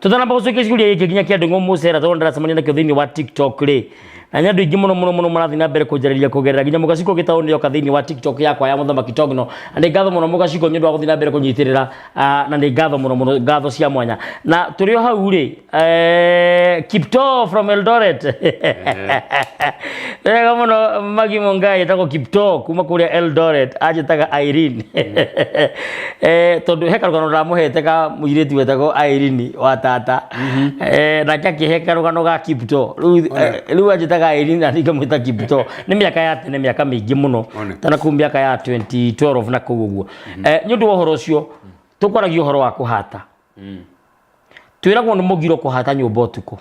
Speaker 1: Tũtanamba gũcokia ciũria gĩkĩ nginya kĩa Ndũng'ũ Mũcera tondũ ndĩracemania nakĩo thĩinĩ wa TikTok rĩ, na nĩ andũ aingĩ mũno mũno mũno marathiĩ na mbere kũnjarĩria kũgerera nginya mũgaciko gĩtaũ nĩoka thĩinĩ wa TikTok yakwa ya Mũthamaki Togno. Na nĩ ngatho mũno mũgaciko nĩ ũndũ wa gũthiĩ na mbere kũnyitĩrĩra, na nĩ ngatho mũno mũno, ngatho cia mwanya. Na tũrĩ o hau rĩ, Kiptoo from Eldoret. Wega mũno Magi Mungai etagwo Kiptoo kuma kũrĩa Eldoret, anjĩtaga Irene. Tondũ he karũgano ndamũhete ka mũirĩtu wetagwo Irene wa tata. Nake akĩhe karũgano ga Kiptoo. Rĩu anjĩtaga Irene na niĩ ngamwĩta Kiptoo. Nĩ mĩaka ya tene, mĩaka mĩingĩ mũno. Tana kũu mĩaka ya 2012 na kũu ũguo. Nĩ ũndũ wa ũhoro ũcio, tũkwaragia ũhoro wa kũhata. Twĩragwo nĩ mũgiro kũhata nyũmba ũtukũ.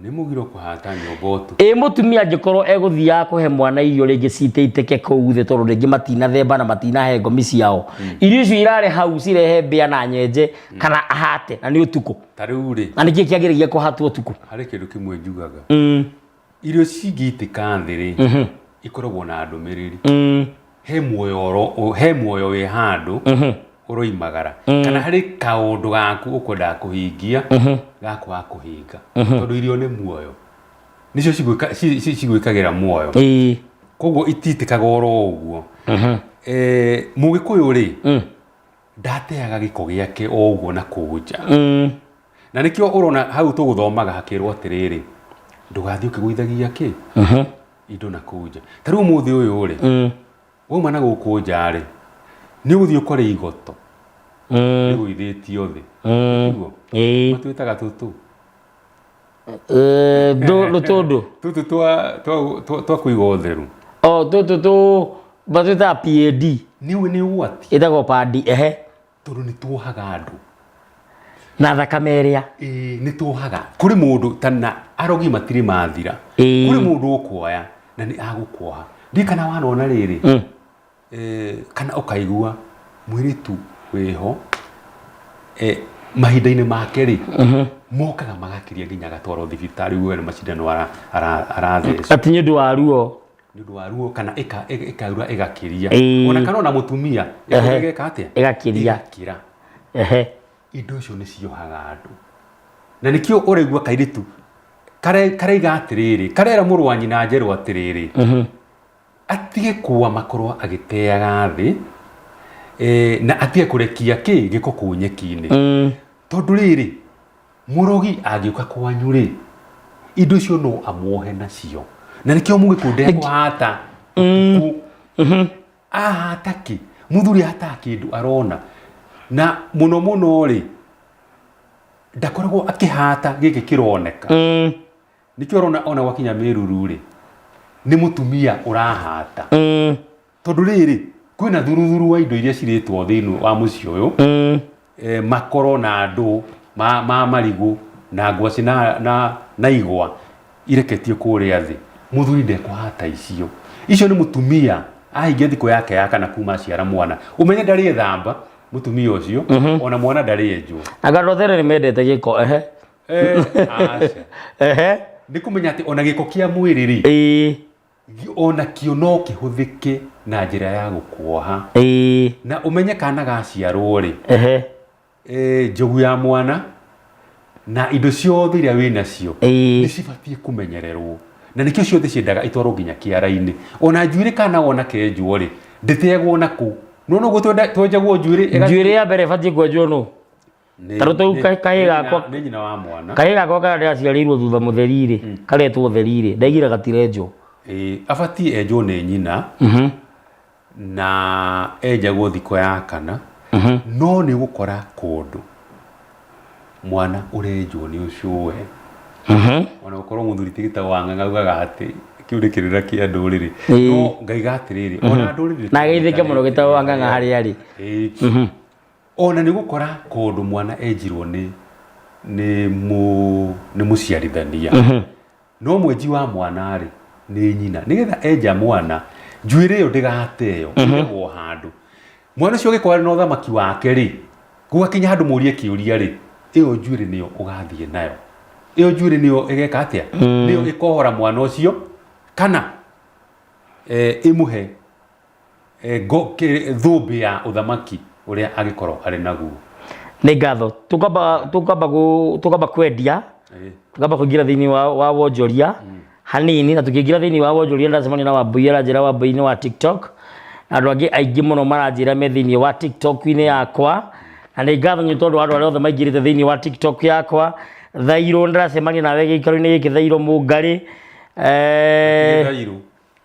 Speaker 8: Nĩ mũgiro kũhata nyũmba ũtukũ.
Speaker 1: Ĩ mũtumia angĩkorwo egũthiaga kũhe mwana irio rĩngĩ citeitĩke kũu thĩ tondũ rĩngĩ matinathemba na matinahe ngomi ciao. Irio icio irarĩ hau cirehe mbĩa na nyenje kana ahate na nĩ ũtukũ.
Speaker 8: Ta rĩu rĩ.
Speaker 1: Na nĩkĩ kĩagĩrĩire kũhatwo ũtukũ?
Speaker 8: Harĩ kĩndũ kĩmwe njugaga. Irio cingĩitĩka thĩ rĩ, ikoragwo na ndũmĩrĩri. He muoyo oro, he muoyo wĩ handũ ũroimagara kana harĩ kaũndũ gaku ũkwendaga kũhingia gakwaga kũhinga tondũ irio nĩ muoyo nĩcio cigwĩkagĩra muoyo. Koguo ititĩkaga oro ũguo. Mũgĩkũyũ rĩ, ndateaga gĩko gĩake o ũguo na kũu nja. Na nĩkĩo ũrona hau tũgũthomaga hakĩrwo atĩrĩrĩ, ndũgathiĩ ũkĩgũithagia kĩ indo na kũu nja. Ta rĩu ũmũthĩ ũyũ rĩ, wauma na gũkũ nja rĩ, nĩ ũgũthiĩ ũkore igoto rĩgũithĩtio thĩ. Tiguo? Matwĩtaga tũtũ.
Speaker 1: Rũtũndũ.
Speaker 8: Tũtũ twa kũiga ũtheru.
Speaker 1: O tũtũ tũ matwĩtaga PAD.
Speaker 8: Nĩ ũgwati.
Speaker 1: Ĩtagwo padi, ehe.
Speaker 8: Tondũ nĩ tuohaga andũ.
Speaker 1: Na thakame ĩrĩa.
Speaker 8: Ĩĩ, nĩ tuohaga. Kũrĩ mũndũ ta na arogi matirĩ mathira. Kũrĩ mũndũ ũkuoya na nĩ agũkuoha. Ndiũĩ kana wanona rĩrĩ, kana ũkaigua mũirĩtu wĩho, mahinda-inĩ make rĩ, mokaga magakĩria nginya agatwarwo thibitarĩ uge nĩ macindano arathecwo.
Speaker 1: Atĩ nĩ ũndũ wa ruo.
Speaker 8: Nĩ ũndũ wa ruo kana ĩkaura ĩgakĩria. Ona kana ona mũtumia, ĩgeka atĩa?
Speaker 1: Ĩgakĩria.
Speaker 8: Ĩgakĩra. Indo icio nĩ ciohaga andũ. Na nĩkĩo ũraigua kairĩtu karaiga atĩrĩrĩ, karera mũrũ wa nyina njerũ atĩrĩrĩ, atige kuwa makorwo agĩteaga thĩ, na atige kũrekia kĩ gĩko kũu nyeki-inĩ. Tondũ rĩrĩ, mũrogi angĩũka kwanyu rĩ, indo icio no amuohe nacio. Na nĩkĩo mũgĩkũyũ ndekũhata ũtukũ. Ahata kĩ? Mũthuri ahataga kĩndũ arona. Na mũno mũno rĩ, ndakoragwo akĩhata gĩkĩ kĩroneka. Nĩkĩo ũrona ona gwakinya mĩruru rĩ, nĩ mũtumia ũrahata. Tondũ rĩrĩ, kwĩna thuruthuru wa indo iria cirĩtwo thĩinĩ wa mũciĩ ũyũ, makoro na andũ ma marigũ na ngwacĩ na igwa ireketio kũrĩa thĩ. Mũthuri ndekũhata icio. Icio nĩ mũtumia ahingia thikũ yake ya kana kuma aciara mwana. Ũmenye ndarĩ ethamba mũtumia ũcio, ona mwana ndarĩ enjwo.
Speaker 1: Anga andũ a tene nĩ mendete gĩko, ehe.
Speaker 8: Aca. Nĩ kũmenya atĩ ona gĩko kĩa mwĩrĩ rĩ, ona kĩo no kĩhũthĩke na njĩra ya gũkuoha. Na ũmenye kana gaciarwo rĩ, njogu ya mwana na indo ciothe iria wĩ nacio nĩ cibatiĩ kũmenyererwo. Na nĩkĩo ciothe ciendaga itwarwo nginya kĩara-inĩ. Ona njuĩrĩ kana wona kenjwo rĩ, ndĩteagwo na kũu. Nĩwona ũguo twenjagwo njuĩrĩ ĩgathiĩ-
Speaker 1: Njuĩrĩ ya mbere ĩbatiĩ kwenjwo nũ?
Speaker 8: Nĩ-
Speaker 1: Ta rĩu
Speaker 8: nĩ-
Speaker 1: kahĩĩ
Speaker 8: nĩ
Speaker 1: gakwa-
Speaker 8: nyina- nĩ nyina wa mwana.
Speaker 1: Kahĩĩ gakwa karĩa ndĩraciarĩirwo thutha mũtheri rĩ, karetwo theri rĩ, ndaigire gatirenjwo.
Speaker 8: Ĩĩ, abatiĩ enjwo nĩ nyina na enjagwo thikũ ya kana, no nĩ ũgũkora kũndũ mwana ũrenjwo nĩ ũcũwe. Ona gũkorwo mũthuri ti gĩtagwo Wang'ang'a augaga atĩ kĩu nĩ kĩrĩra kĩa ndũrĩrĩ. No ngaiga atĩrĩrĩ, ona ndũrĩrĩ
Speaker 1: Na ageithĩke mũno gĩtagwo Wang'ang'a harĩa arĩ.
Speaker 8: Ĩĩ. Ona nĩ ũgũkora kũndũ mwana enjirwo nĩ nĩ mũ nĩ mũciarithania. No mwenji wa mwana rĩ, nĩ nyina. Nĩgetha enja mwana, njuĩrĩ ĩyo ndĩgateo, ĩigagwo handũ. Mwana ũcio ũgĩkorwo arĩ na ũthamaki wake rĩ, gwakinya handũ mũrie kĩũria rĩ, ĩyo njuĩrĩ nĩyo ũgathiĩ nayo. Ĩyo njuĩrĩ nĩyo ĩgeka atĩa? Nĩyo ĩkohora mwana ũcio, kana ĩmũhe thũmbĩ ya ũthamaki ũrĩa angĩkorwo arĩ naguo.
Speaker 1: Nĩ ngatho. Tũkwamba kwendia, tũkamba kũingĩra thĩinĩ wa wonjoria hanini, na tũkĩingĩra thĩinĩ wa wonjoria ndacemania na Wambui, aranjĩra Wambui-inĩ wa TikTok, na andũ angĩ aingĩ mũno maranjĩra me thĩinĩ wa TikTok-inĩ yakwa, na nĩ ngatho nĩ tondũ wa andũ arĩa othe maingĩrĩte thĩinĩ wa TikTok yakwa. Thairũ ndĩracemania nawe gĩikaro-inĩ gĩkĩ, Thairũ Mũngarĩ.
Speaker 8: Gĩthairũ.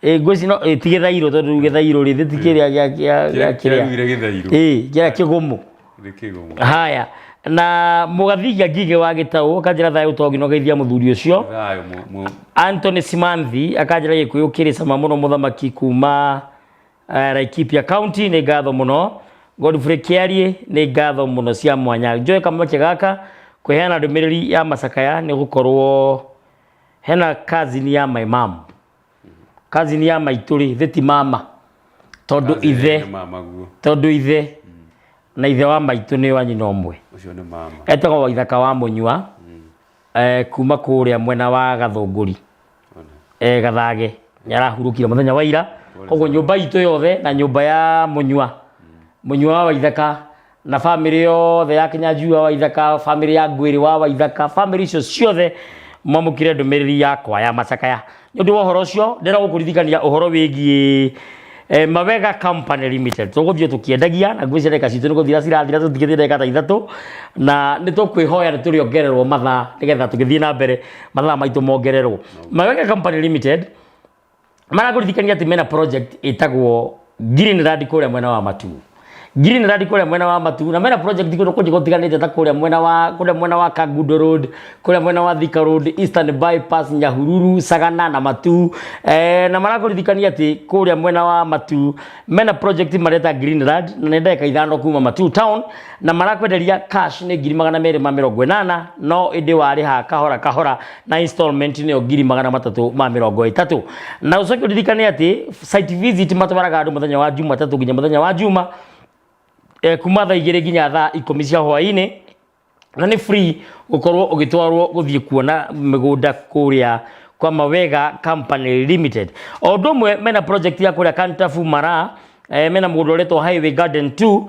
Speaker 1: Ngwĩci no ti gĩthairũ, tondũ gĩthairũ rĩ ti kĩrĩa gĩa kĩrĩa
Speaker 8: kĩaruire gĩthairũ.
Speaker 1: Kĩrĩa kĩgũmũ.
Speaker 8: Nĩ kĩgũmũ.
Speaker 1: Haya, na mũgathigia Ngigĩ wa Gĩtaũ akanjĩra thayũ tongi no geithia mũthuri ũcio.
Speaker 8: Thayũ mu
Speaker 1: Anthony Simanthi akanjĩra Gĩkũyũ kĩrĩ cama mũno, mũthamaki kuma Laikipia County, nĩ ngatho mũno. Godfrey Kĩarie, nĩ ngatho mũno cia mwanya. Njoe kamweke gaka kũheana ndũmĩrĩri ya macakaya nĩ gũkorwo hena cousin ya my mom, cousin ya maitũ rĩ, thĩ ti mama tondũ ithe
Speaker 8: nĩ mama guo.
Speaker 1: Tondũ ithe na ithe wa maitũ nĩ wa nyina ũmwe.
Speaker 8: Ũcio nĩ mama.
Speaker 1: Etagwo Waithaka wa Mũnyua, kuma kũrĩa mwena wa Gathũngũri, Gathage, nĩ arahurũkire mũthenya wa ira. Koguo nyũmba itũ yothe na nyũmba ya Mũnyua, Mũnyua wa Waithaka, na bamĩrĩ yothe ya Kĩnyanjui wa Waithaka, bamĩrĩ ya Ngwĩrĩ wa Waithaka, bamĩrĩ icio ciothe mwamũkĩre ndũmĩrĩri yakwa ya macakaya. Nĩ ũndũ wa ũhoro ũcio ndĩrenda gũkũririkania ũhoro wĩgiĩ Mawega Company Limited. Tũgũthiĩ tũkĩendagia na ngwĩciria ndagĩka citũ nĩ gũthira cirathira, tũtigĩte ndagĩka ta 3, na nĩ tũkwĩhoya nĩ tũrĩongererwo mathaa nĩgetha tũgĩthiĩ na mbere mathaa maitũ mongererwo. Mawega Company Limited marakũririkania atĩ mena project ĩtagwo Greenland kũrĩa mwena wa Matuu. Greenland kũrĩa mwena wa Matuu, na mena project kũndũ kũngĩ gũtiganĩte ta kũrĩa mwena wa Kangundo Road, kũrĩa mwena wa Thika Road, Eastern Bypass, Nyahururu, Sagana na Matuu. Na marakũririkania atĩ kũrĩa mwena wa Matuu mena project mareta Greenland, na nĩ ndagĩka 5 kuma Matuu town, na marakwenderia cash nĩ 280,000, no ĩndĩ warĩha kahora kahora na installment nĩyo 330,000. Na ũcoke ũririkane atĩ site visit matwaraga andũ mũthenya wa Jumatatũ nginya mũthenya wa Juma, kuma thaa 2 nginya thaa 10 cia hwaĩ-inĩ, na nĩ free gũkorwo ũgĩtwarwo gũthiĩ kuona mĩgũnda kũrĩa kwa Mawega Company Limited. O ũndũ ũmwe mena project ya kũrĩa Kantafu Mara, mena mũgũnda ũretwo Highway Garden 2,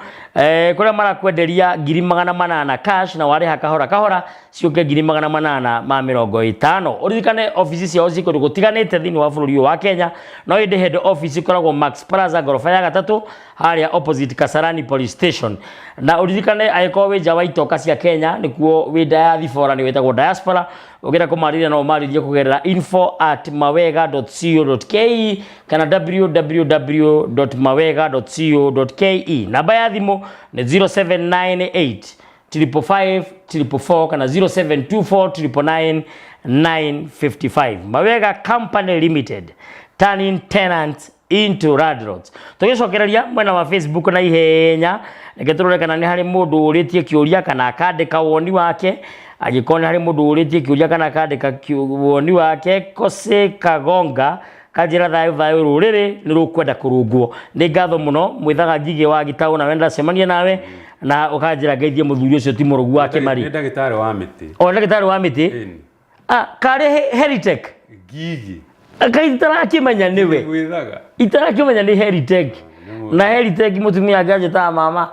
Speaker 1: kũrĩa marakwenderia 800,000 cash, na warĩha kahora kahora ciũke 850,000. Ũririkane ofici ciao ci kũndũ gũtiganĩte thĩinĩ wa bũrũri ũyũ wa Kenya, no ĩndĩ head office ĩkoragwo Max Plaza, ngoroba ya gatatũ, harĩa opposite Kasarani Police Station. Na ũririkane angĩkorwo wĩ nja wa itoka cia Kenya, nĩkuo wĩ diaspora, nĩ wĩtagwo diaspora, ũngĩenda kũmarĩria no ũmarĩrie kũgerera info@mawega.co.ke kana www.mawega.co.ke. Namba ya thimũ nĩ 0798 555 444 kana 0724 999 955. Mawega Company Limited, turning tenants into landlords. Tũgĩcokereria mwena wa Facebook na ihenya, reke tũrore kana nĩ harĩ mũndũ ũrĩtie kĩũria kana akandĩka woni wake. Angĩkorwo nĩ harĩ mũndũ ũrĩtie kĩũria kana akandĩka woni wake, Kose Kagonga kanjĩra thayũ thayũ, rũrĩrĩ nĩ rũkwenda kũrũngwo. Nĩ ngatho mũno mwĩthaga Ngigĩ wa Gĩtaũ, nawe ndacemania nawe na ũkanjĩra ngeithie mũthuri ũcio ti mũrũgu wa Kĩmari.
Speaker 8: Nĩ ndagĩtarĩ wa mĩtĩ.
Speaker 1: O ndagĩtarĩ wa mĩtĩ.
Speaker 8: Ĩni.
Speaker 1: Ah, karĩ Heritech.
Speaker 8: Ngigi.
Speaker 1: Kaĩ itarakĩmenya nĩwe.
Speaker 8: Gwĩthaga.
Speaker 1: Itarakĩmenya nĩ Heritech. Na Heritech mũtumia anjĩtaga mama.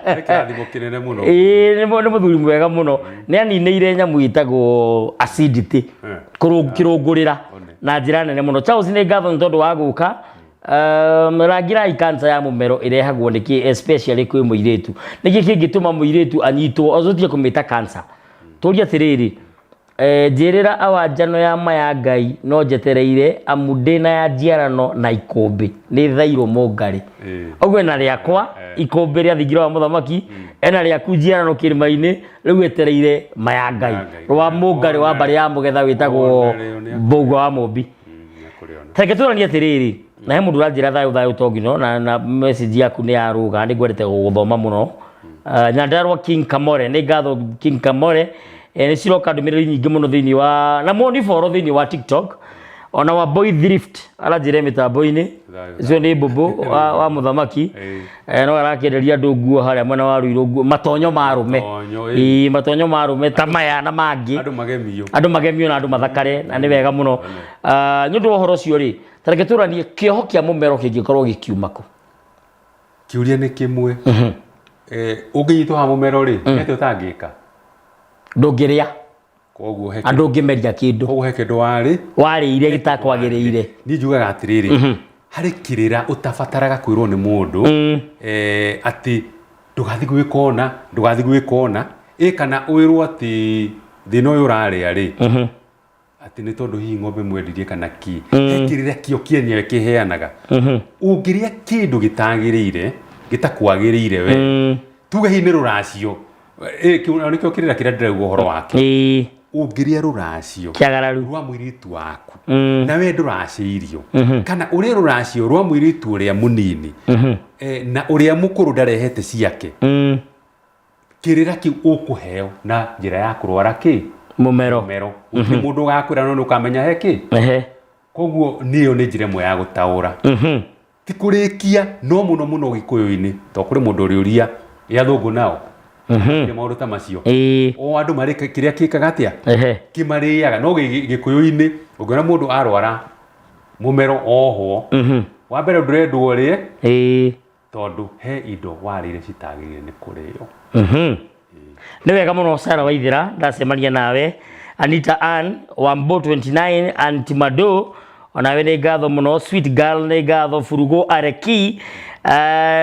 Speaker 8: Nĩ kĩrathimo kĩnene mũno.
Speaker 1: Ĩĩ, nĩ mũthuri mwega mũno. Nĩ aninĩire nyamũ ĩtagwo acidity. Kĩrũngũrĩra na njĩra nene mũno. Charles, nĩ ngatho nĩ tondũ wa gũka. Rangirai cancer ya mũmero ĩrehagwo nĩkĩ, especially kwĩ mũirĩtu? Nĩkĩ kĩngĩtũma mũirĩtu anyitwo ocotie kũmĩta cancer? Tũrie atĩrĩrĩ, njĩrĩra awa njano ya ma ya Ngai no njetereire amu ndĩna ya njiarano na ikũmbĩ nĩ thairũ mũngarĩ. Ũguo ena rĩakwa ikũmbĩ rĩa thingira wa mũthamaki, ena rĩaku njiarano kĩrĩma-inĩ, rĩu etereire ma ya Ngai rwa mũngarĩ wa mbarĩ ya mũgetha wĩtagwo Mbũgua wa Mũmbi. Reke tũranie atĩrĩrĩ, na he mũndũ ũranjĩra thayũ thayũ tongino, na message yaku nĩ yarũga, nĩ ngwendete gũthoma mũno. Nyandarua King Kamore, nĩ ngatho King Kamore. Nĩ ciroka ndũmĩrĩri nyingĩ mũno thĩinĩ wa na muoni boro thĩinĩ wa TikTok, ona wa Boy Thrift aranjĩra mĩtambo-inĩ ũcio nĩ mbũmbũ wa mũthamaki. No arakĩenderia andũ nguo harĩa mwena wa Ruiru, nguo matonyo ma arũme.
Speaker 8: Matonyo, ĩĩ.
Speaker 1: Ĩĩ, matonyo ma arũme ta maya na mangĩ.
Speaker 8: Andũ magemio.
Speaker 1: Andũ magemio na andũ mathakare, na nĩ wega mũno. Ah, nĩ ũndũ wa ũhoro ũcio rĩ, ta reke tũranie kĩoho kĩa mũmero kĩngĩkorwo gĩkiuma kũ?
Speaker 8: Kĩũria nĩ kĩmwe. Ũngĩnyitwo ha mũmero rĩ, nĩ atĩa ũtangĩka?
Speaker 1: Ndũngĩrĩa.
Speaker 8: Koguo he
Speaker 1: Na ndũngĩmeria kĩndũ.
Speaker 8: Koguo he kĩndũ warĩ
Speaker 1: warĩire gĩtakwagĩrĩire.
Speaker 8: Niĩ njugaga atĩrĩrĩ, harĩ kĩrĩra ũtabataraga kwĩrwo nĩ mũndũ atĩ ndũgathiĩ gwĩka ũna, ndũgathiĩ gwĩka ũna, ĩ kana wĩrwo atĩ thĩna ũyũ ũrarĩa rĩ, atĩ nĩ tondũ hihi ng'ombe mwendirie kana kĩ. He kĩrĩra kĩo kĩenyewe kĩheanaga. Ũngĩrĩa kĩndũ gĩtagĩrĩire, gĩtakwagĩrĩire we, tuge hihi nĩ rũracio, kĩu nĩkĩo kĩrĩra kĩrĩa ndĩrauga ũhoro wake. Ũngĩrĩa rũracio
Speaker 1: Kĩagararu.
Speaker 8: rwa mũirĩtu waku na we ndũracĩirio, kana ũrĩe rũracio rwa mũirĩtu ũrĩa mũnini, na ũrĩa mũkũrũ ndarehete ciake, kĩrĩra kĩu ũkũheo na njĩra ya kũrwara kĩ?
Speaker 1: Mũmero.
Speaker 8: Mũmero. Gũtirĩ mũndũ ũgakwĩra no nĩũkamenya he kĩ. Koguo nĩyo nĩ njĩra ĩmwe ya gũtaũra. Ti kũrĩkia no mũno mũno Gĩkũyũ-inĩ, to kũrĩ mũndũ ũrĩũria ĩ athũngũ nao mm maũndũ ta macio. O andũ marĩ kĩrĩa kĩkaga atĩa? Kĩmarĩaga. No Gĩkũyũ-inĩ ũngĩona mũndũ arwara mũmero ohwo, wa mbere ndũrendwo ũrĩe, tondũ he indo warĩire citagĩrĩire nĩ kũrĩo.
Speaker 1: Nĩ wega mũno Sarah Waithera, ndacemania nawe. Anita Ann Wambo 29, Aunty Mado, onawe nĩ ngatho mũno. Sweet Girl nĩ ngatho. Furugo Areki,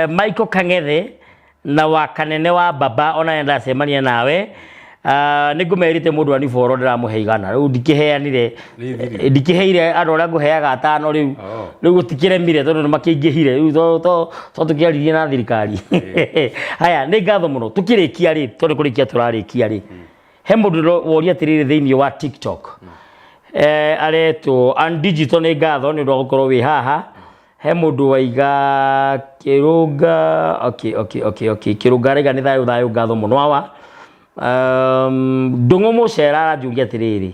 Speaker 1: Michael Kang'ethe na wa Kanene wa Baba, onawe ndacemania nawe. Nĩ ngũmerĩte mũndũ wa Niboro ndĩramũhe 100, rĩu ndikĩheanire, ndikĩheire andũ arĩa ngũheaga 5 rĩu. Rĩu gũtikĩremire tondũ nĩ makĩingĩhire rĩu, to tũkĩaririe na thirikari. Haya, nĩ ngatho mũno. Tũkĩrĩkia rĩ, tondũ kũrĩkia tũrarĩkia rĩ, he mũndũ woria atĩrĩrĩ thĩinĩ wa TikTok, aretwo Andigital, nĩ ngatho nĩ ũndũ wa gũkorwo wĩ haha. He mũndũ waiga Kĩrũnga, okay, Kĩrũnga araiga nĩ thayũ thayũ, ngatho mũno awa. Ndũng'ũ Mũcera aranjũria atĩrĩrĩ,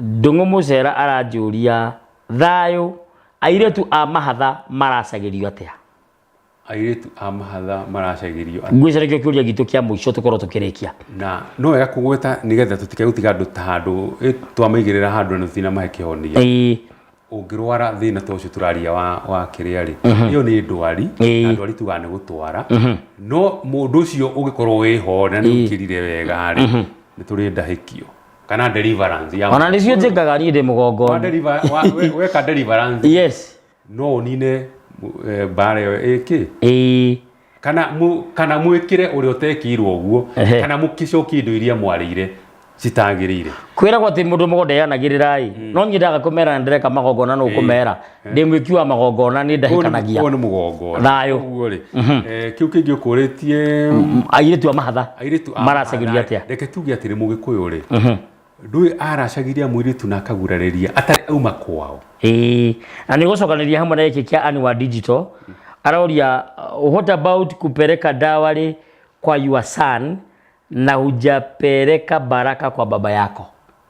Speaker 1: Ndũng'ũ Mũcera aranjũria thayũ, airĩtu a mahatha maracagĩrio atĩa?
Speaker 8: Airĩtu a mahatha maracagĩrio atĩa?
Speaker 1: Ngwĩciria nĩkĩo kĩũria gitũ kĩa mũico tũkorwo tũkĩrĩkia.
Speaker 8: Na no wega kũgweta nĩgetha tũtikae gũtiga andũ ta handũ twamaigĩrĩra handũ na tũtinamahe kĩhonia. Ũngĩrwara thĩna ta ũcio tũraria wa kĩrĩa rĩ, ĩyo nĩ ndwari, na ndwari tugaga nĩ gũtwara. No mũndũ ũcio ũngĩkorwo wĩho na nĩ ũkĩrire wega rĩ, nĩ tũrĩ ndahĩkio kana deliverance ya
Speaker 1: Ona nĩcio njĩkaga niĩ ndĩ mũgongoni.
Speaker 8: Weka deliverance, no ũnine mbara ĩyo ĩkĩ, kana mwĩkĩre ũrĩa ũtekĩirwo ũguo, kana mũkĩcokie indo iria mwarĩire citagĩrĩire.
Speaker 1: Kwĩragwo atĩ mũndũ mũgũnda eanagĩrĩra ĩ, no niĩ ndaga kũmera ndĩreka magongona, no ũkũmera ndĩ mwĩki wa magongona, nĩ ndahikanagia.
Speaker 8: Ũyũ nĩ mũgongona.
Speaker 1: Thayũ.
Speaker 8: Ũguo rĩ, kĩu kĩngĩ ũkũrĩtie,
Speaker 1: airĩtu a mahatha
Speaker 8: airĩtu a
Speaker 1: maracagĩrio
Speaker 8: mahatha.
Speaker 1: Atĩa?
Speaker 8: Reke tuge atĩrĩ, mũgĩkũyũ rĩ, ndũĩ aracagĩria mũirĩtu na akagurarĩria atarĩ auma kwao.
Speaker 1: Ĩĩ, na nĩ gũcokanĩria hamwe na gĩkĩ kĩa Anua Digital, aroria, what about kupeleka dowry kwa your son na hujapeleka baraka kwa baba yako?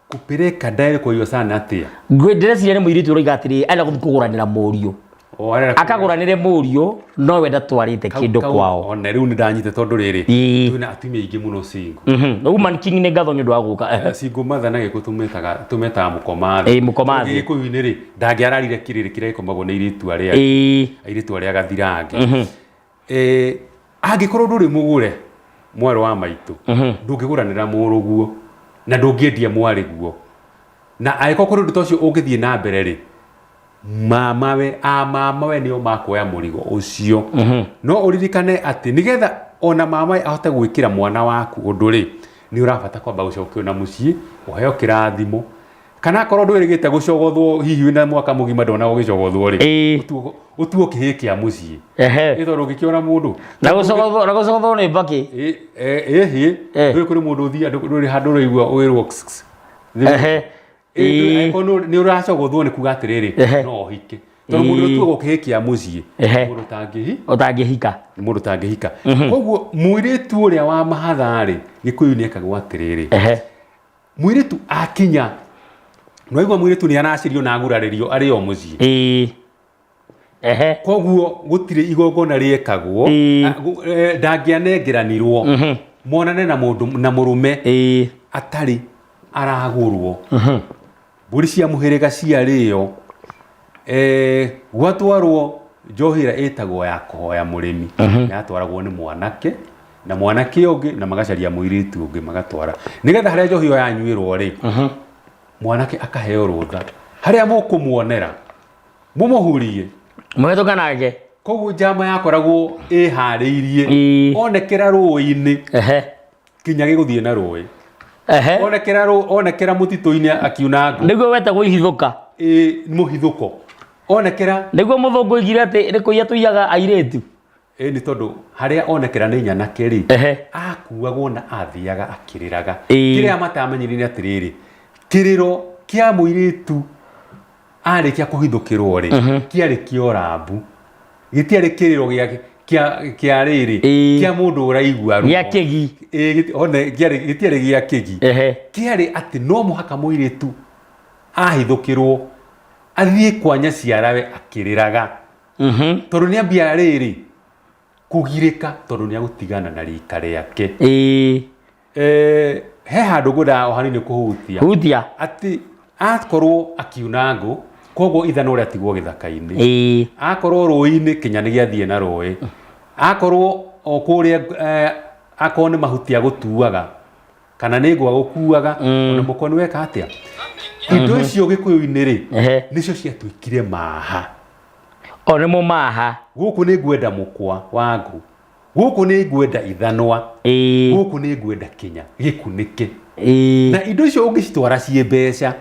Speaker 8: Kupeleka dowry kwa your son atĩa?
Speaker 1: Ndĩreciria nĩ mũirĩtu ũroiga atĩrĩ, arenda gũthiĩ kũgũranĩra mũriũ,
Speaker 8: O, arenda
Speaker 1: akagũranĩre mũriũ, no we ndatwarĩte kĩndũ kwao.
Speaker 8: Ona rĩu nĩ ndanyita, tondũ rĩrĩ, twĩna atumia aingĩ mũno single.
Speaker 1: Woman King, nĩ ngatho nĩ ũndũ wa gũka.
Speaker 8: Single mother na gĩkũ tũmetaga mũkomathi.
Speaker 1: Ĩĩ, mũkomathi.
Speaker 8: Gĩkũyũ-inĩ rĩ, ndangĩararire kĩrĩrĩ kĩrĩa gĩkomagwo nĩ airĩtu arĩa airĩtu arĩa gathirange. Angĩkorwo ndũrĩ mũgũre, mwarĩ wa maitũ, ndũngĩgũranĩra mũrũguo na ndũngĩendia mwarĩguo, na angĩkorwo kũrĩ ũndũ ta ũcio ũngĩthiĩ na mbere rĩ, mamawe a mamawe nĩo makuoya mũrigo ũcio. No ũririkane atĩ nĩgetha ona mamawe ahote gwĩkĩra mwana waku ũndũ rĩ, nĩ ũrabata kwamba gũcokio na mũciĩ ũheo kĩrathimo, kana akorwo ndwĩrĩgĩte gũcogothwo, hihi wĩna mwaka mũgima ndona ũgĩcogothwo rĩ, ũtuo kĩhĩ kĩa mũciĩ. Ĩ tondũ ũngĩkĩona mũndũ
Speaker 1: Na gũcogothwo, na gũcogothwo nĩ mbakĩ.
Speaker 8: Ĩhĩ, ndũĩ kũrĩ mũndũ ũthiaga, ndũrĩ handũ ũraigua wĩrwo ks- ks. Angĩkorwo nĩ ũracogothwo nĩ kuga atĩrĩrĩ, no ũhike, tondũ mũndũ ũtuagwo kĩhĩ kĩa mũciĩ, mũndũ ũtangĩhi
Speaker 1: ũtangĩhika.
Speaker 8: Nĩ mũndũ ũtangĩhika. Koguo mũirĩtu ũrĩa wa mahatha rĩ, gĩkũyũ nĩ ekagwo atĩrĩrĩ, mũirĩtu akinya, nĩwaigua mũirĩtu nĩ aracĩrio na agurarĩrio arĩ o mũciĩ. Koguo gũtirĩ igongona rĩekagwo, ndangĩanengeranirwo monane na mũndũ na mũrũme atarĩ aragũrwo. Mbũri cia mũhĩrĩga ciarĩo, gwatwarwo Njohi ĩrĩa ĩtagwo ya kũhoya mũrĩmi yatwaragwo nĩ mwanake na mwanake ũngĩ, na magacaria mũirĩtu ũngĩ magatwara, nĩgetha harĩa njohi ĩyo yanyuĩrwo rĩ, mwanake akaheo rũtha harĩa mũkũmuonera mũmũhurie.
Speaker 1: Mũhetũka nake.
Speaker 8: Koguo njama yakoragwo ĩharĩirie. Onekera rũĩ-inĩ, kinya gĩgũthiĩ na rũĩ. Onekera onekera mũtitũ-inĩ akiuna ngũ.
Speaker 1: Nĩguo wetagwo ihithũka.
Speaker 8: Ĩ, mũhithũko. Onekera.
Speaker 1: Nĩguo mũthũngũ oigire atĩ nĩ kũiya tũiyaga airĩtu.
Speaker 8: Ĩ, nĩ tondũ harĩa onekera nĩ nyanake rĩ, akuagwo na athiaga akĩrĩraga. Kĩrĩa matamenyire nĩ atĩrĩrĩ, kĩrĩro kĩa mũirĩtu arĩkia kũhithũkĩrwo rĩ, kĩarĩ kĩa ũrambu, gĩtiarĩ kĩrĩro gĩa kĩa kĩa rĩrĩ kĩa mũndũ ũraigua ruo.
Speaker 1: Gĩa kĩgi.
Speaker 8: Ĩ, one gĩtiarĩ gĩa kĩgi. Kĩarĩ atĩ no mũhaka mũirĩtu ahithũkĩrwo athiĩ kwa nyaciarawe akĩrĩraga, tondũ nĩ ambia rĩrĩ kũgirĩka, tondũ nĩ agũtigana na rika rĩake. He handũ ngwendaga o hanini kũhutia.
Speaker 1: Hutia.
Speaker 8: Atĩ akorwo akiuna ngũ, koguo ithanwa rĩatigwo gĩthaka-inĩ. Akorwo rũĩ-inĩ, kinya nĩ gĩathiĩ na rũĩ. Akorwo o kũrĩa, akorwo nĩ mahuti agũtuaga kana nĩ ngũ agũkuaga, ona mũkwa nĩ weka atĩa, indo icio gĩkũyũ-inĩ rĩ, nĩcio ciatuĩkire maha.
Speaker 1: O nĩmo maha.
Speaker 8: Gũkũ nĩ ngwenda mũkwa wa ngũ, gũkũ nĩ ngwenda ithanwa, gũkũ nĩ ngwenda kinya gĩkunĩke. Na indo icio ũngĩcitwara ciĩ mbeca,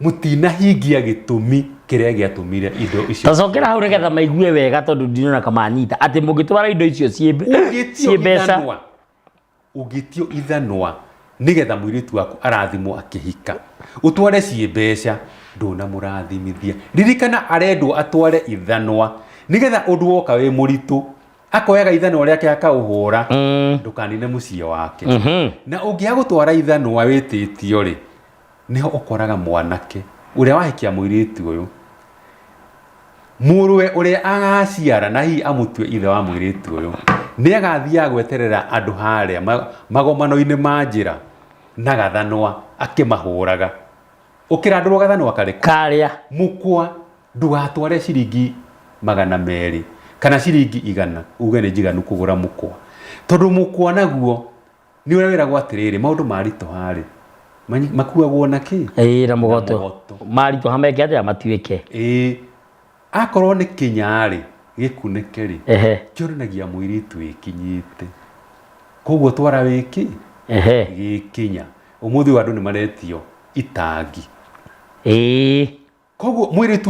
Speaker 8: mũtinahingia gĩtũmi kĩrĩa gĩatũmire indo icio.
Speaker 1: Tacokera hau nĩgetha maigue wega, tondũ ndinona kamanyita atĩ mũngĩtwara indo icio ciĩ
Speaker 8: Ũngĩtio
Speaker 1: ciĩ mbeca.
Speaker 8: ithanwa, ũngĩtio ithanwa nĩgetha mũirĩtu waku arathimwo akĩhika, ũtware ciĩ mbeca, ndũnamũrathimithia. Ririkana arendwo atware ithanwa nĩgetha ũndũ woka wĩ mũritũ akoyaga ithanwa rĩake akaũhũra, ndũkanine mũciĩ wake. Na ũngĩaga gũtwara ithanwa wĩtĩtio rĩ, nĩho ũkoraga mwanake ũrĩa wahikia mũirĩtu ũyũ, mũrũwe ũrĩa agaciara na hihi amũtue ithe wa mũirĩtu ũyũ, nĩ agathiaga gweterera andũ harĩa magomano-inĩ ma njĩra na gathanwa akĩmahũraga. Ũkĩrandũrwo gathanwa karĩkũ?
Speaker 1: Karĩa.
Speaker 8: Mũkwa ndũgatware ciringi 200 kana ciringi 100 uge nĩ njiganu kũgũra mũkwa, tondũ mũkwa naguo nĩ ũrĩa wĩragwo atĩrĩrĩ, maũndũ maritũha rĩ, makuagwo na kĩ?
Speaker 1: Ĩĩ, na mũgoto. Maritũha meke atĩa? Matuĩke.
Speaker 8: Ĩĩ, akorwo nĩ kĩnya rĩ, gĩkunĩke rĩ, kĩonanagia mũirĩtu wĩkinyĩte, koguo twara wĩkĩ gĩkinya. Ũmũthĩ ũyũ andũ nĩ maretio itangi. Koguo mũirĩtu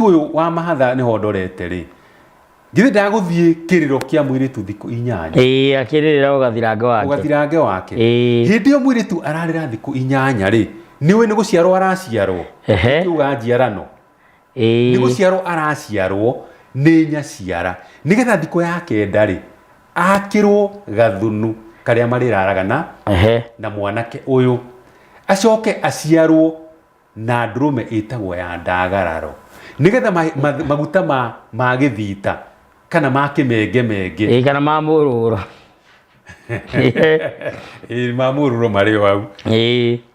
Speaker 8: ũyũ wa mahatha nĩho ndorete rĩ, githĩ ndagũthiĩ kĩrĩro kĩa mũirĩtu thikũ 8?
Speaker 1: Ĩĩ, akĩrĩrĩra ũgathirange wake.
Speaker 8: Ũgathirange wake. Hĩndĩ ĩyo mũirĩtu ararĩra thikũ 8 rĩ, nĩũĩ nĩ gũciarwo araciarwo? Kiuga njiarano. Nĩ gũciarwo araciarwo nĩ nyaciara, nĩgetha thikũ ya 9 rĩ, akĩrwo gathunu karĩa marĩraraga na mwanake ũyũ, acoke aciarwo na ndũrũme ĩtagwo ya ndagararo, nĩgetha maguta ma gĩthita kana ma kĩmengemenge.
Speaker 1: Ĩĩ, kana ma mũrũrũ.
Speaker 8: Ĩĩ, ma mũrũrũ marĩ o hau.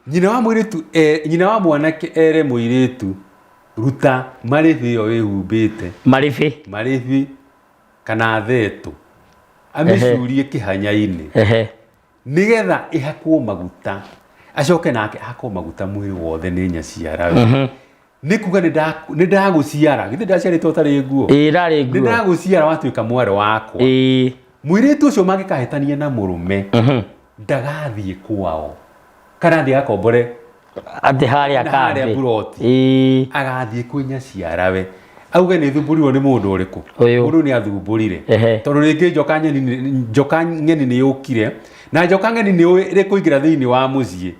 Speaker 8: Nyina wa mũirĩtu, nyina wa mwanake ere mũirĩtu, ruta marĩbĩ ĩyo wĩhumbĩte.
Speaker 1: Marĩbĩ.
Speaker 8: Marĩbĩ kana thetũ. Amĩcurie kĩhanya-inĩ. Nĩgetha ĩhakwo maguta, acoke nake ahakwo maguta mwĩrĩ wothe nĩ nyaciarawe. Nĩ kuga nĩ ndagũciara, githĩ ndaciarĩtwo ũtarĩ nguo?
Speaker 1: Ĩĩ, ndarĩ nguo.
Speaker 8: Nĩ ndagũciara watuĩka mwarĩ wakwa. Mũirĩtu ũcio mangĩkahĩtania na mũrũme, ndagathiĩ kwao kana athiĩ agakombore
Speaker 1: atĩ harĩa
Speaker 8: na harĩa
Speaker 1: kambĩ.
Speaker 8: buroti. Agathiĩ kwĩ nyaciarawe auge nĩ thumbũrirwo nĩ mũndũ ũrĩkũ.
Speaker 1: Ũyũ.
Speaker 8: Mũndũ nĩ athumbũrire. Tondũ rĩngĩ njoka ng'eni nĩ yũkire, na njoka ng'eni nĩ ũĩ ĩrĩ kũingĩra thĩinĩ wa mũciĩ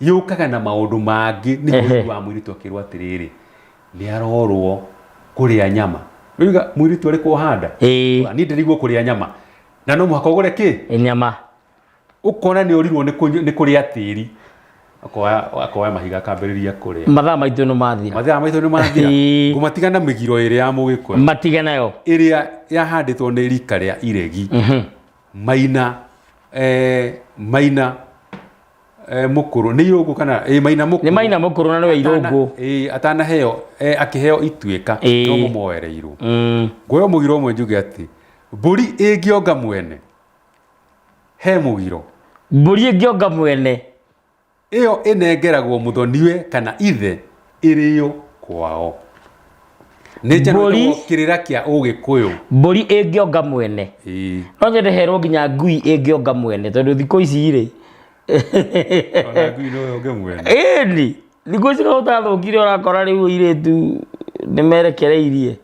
Speaker 8: yũkaga na maũndũ mangĩ. Nĩ wa mũirĩtu akĩrwo atĩrĩrĩ, nĩ arorwo kũrĩa nyama. Rĩu mũirĩtu arĩ kũhanda, niĩ ndĩrigwo kũrĩa nyama, na no mũhaka ũgũre kĩ?
Speaker 1: Nyama.
Speaker 8: Ũkona nĩ ũrirwo nĩ kũrĩa tĩri, akoya mahiga akambĩrĩria kũrĩa.
Speaker 1: Mathaa maitũ nĩ mathira.
Speaker 8: Mathaa maitũ nĩ mathira. Ngũmatiga na mĩgiro ĩrĩa ya mũgĩkũyũ.
Speaker 1: Matige nayo.
Speaker 8: Ĩrĩa yahandĩtwo nĩ rika rĩa iregi. Maina, maina, Mũkũrũ nĩ Irũngũ kana ĩ Maina Mũkũrũ.
Speaker 1: Nĩ Maina Mũkũrũ na nĩwe Irũngũ.
Speaker 8: Ĩ atanaheo akĩheo ituĩka no mũmoereirwo. Nguoya mũgiro ũmwe njuge atĩ mbũri ĩngĩonga mwene he mũgiro.
Speaker 1: Mbũri ĩngĩonga mwene
Speaker 8: ĩyo ĩnengeragwo mũthoniwe kana ithe ĩrĩo kwao. Nĩ njano
Speaker 1: Mbũri-
Speaker 8: ĩtagwo kĩrĩra kĩa ũgĩkũyũ.
Speaker 1: Mbũri ĩngĩonga mwene.
Speaker 8: Ĩĩ.
Speaker 1: No nyende herwo nginya ngui ĩngĩonga mwene tondũ thikũ ici rĩ
Speaker 8: Ona ngui no yonge mwene.
Speaker 1: Ĩni thikũ ici no ũtathũkire ũrakora rĩu airĩtu nĩ merekereirie.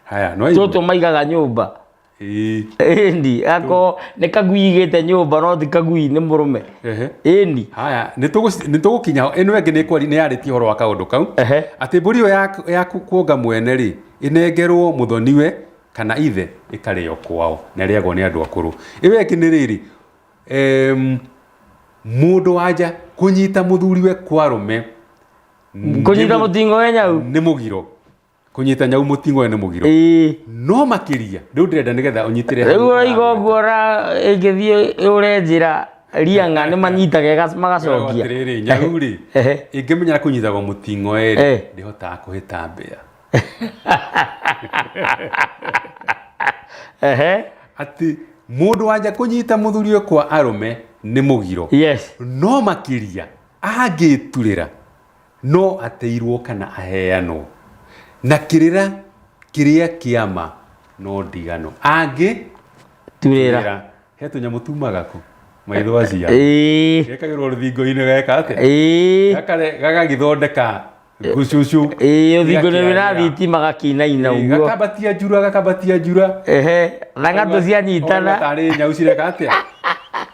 Speaker 8: Haya, no waigua?
Speaker 1: Tũtũ maigaga nyũmba.
Speaker 8: Ĩĩ.
Speaker 1: Ĩni ako nĩ kagui igĩte nyũmba no ti kagui nĩ mũrũme.
Speaker 8: Ehe.
Speaker 1: Ĩni.
Speaker 8: Haya, nĩ tũgũkinya ho. Ĩno ĩngĩ nĩ kwari nĩ yarĩtie ũhoro wa kaũndũ kau. Atĩ mbũri ĩyo ya kuonga mwene rĩ, ĩnengerwo mũthoniwe kana ithe ĩkarĩo kwao na ĩrĩagwo nĩ andũ akũrũ. Ĩyo ĩngĩ nĩ rĩrĩ, mũndũ wanja kũnyita mũthuriwe kwa arũme
Speaker 1: Kũnyita mũting'oe we nyau
Speaker 8: nĩ mũgiro. Kũnyita nyau mũting'oe nĩ mũgiro. No makĩria rĩu ndĩrenda nĩgetha ũnyitĩre
Speaker 1: Rĩu ũraiga ũguo ra ĩngĩthiĩ ĩũre njĩra riang'a nĩ manyitaga magacokia.
Speaker 8: Atĩrĩrĩ, nyau rĩ ĩngĩmenyera kũnyitagwo mũting'oe rĩ ndĩhotaga kũhĩta mbĩa. Atĩ mũndũ wanja kũnyita mũthuriwe kwa arũme nĩ mũgiro.
Speaker 1: Yes.
Speaker 8: No makĩria angĩturĩra no ateirwo kana aheanwo na kĩrĩra kĩrĩa kĩama no ndigano angĩ
Speaker 1: turĩra.
Speaker 8: He tũnyamũ tumaga kũ maitho acia
Speaker 1: Ĩĩ.
Speaker 8: Gekagĩrwo rũthingo-inĩ geka atĩa?
Speaker 1: Ĩĩ.
Speaker 8: Gagagĩthondeka ngũcũcũ.
Speaker 1: Ĩĩ, rũthingo-inĩ rwĩna thitima gakĩinaina ũguo.
Speaker 8: Gakambatia njura, gakambatia njura.
Speaker 1: Ehe, na ng'atũ cianyitana.
Speaker 8: Tarĩ nyau cireka atĩa?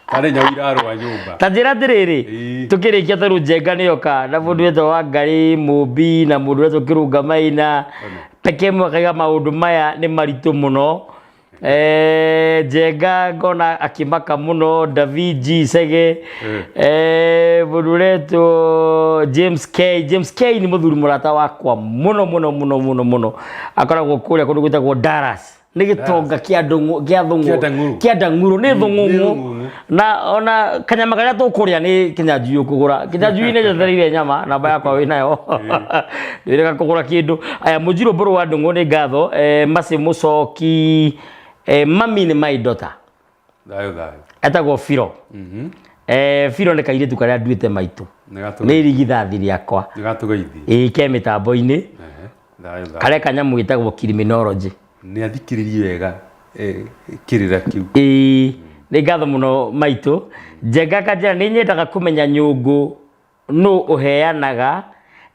Speaker 8: Tarĩ nyau irarũa nyũmba.
Speaker 1: Ta njĩra atĩrĩrĩ, tũkĩrĩkia tondũ Njenga nĩoka na mũndũ wetwo Wangarĩ Mũmbi na mũndũ wetwo Kĩrũnga Maina, Pekemu akaiga maũndũ maya nĩ maritũ mũno. Njenga ngona akĩmaka mũno, David G Chege, mũndũ ũretwo James K. James K nĩ mũthuri mũrata wakwa mũno mũno mũno mũno mũno, akoragwo kũrĩa kũndũ gwĩtagwo Dallas. Nĩ gĩtonga kĩa ndũng'ũ kĩa thũng'ũ kĩa ndang'ũrũ nĩ thũng'ũng'ũ na ona kanyama karĩa tũkũrĩa nĩ Kĩnyanjui ũkũgũra. Kĩnyanjui nĩ njetereire nyama, namba yakwa wĩ nayo ndĩrega kũgũra kĩndũ. Aya, Mũnjirũ Mbũrũ wa Ndũng'ũ nĩ ngatho. Mercy Mũcoki, mami nĩ my daughter.
Speaker 8: Thayũ thayũ.
Speaker 1: Etagwo Biro. Biro nĩ kairĩtu karĩa nduĩte maitũ. Nĩ irigithathi rĩakwa.
Speaker 8: Nĩ gatũgeithie.
Speaker 1: Ĩĩ ke mĩtambo-inĩ.
Speaker 8: Thayũ thayũ.
Speaker 1: Kareka nyamũ ĩtagwo criminology.
Speaker 8: Nĩ athikĩrĩrie wega kĩrĩra kĩu.
Speaker 1: Ĩĩ nĩ ngatho mũno maitũ. Njenga Kanjera, nĩ nyendaga kũmenya nyũngũ nũ ũheanaga,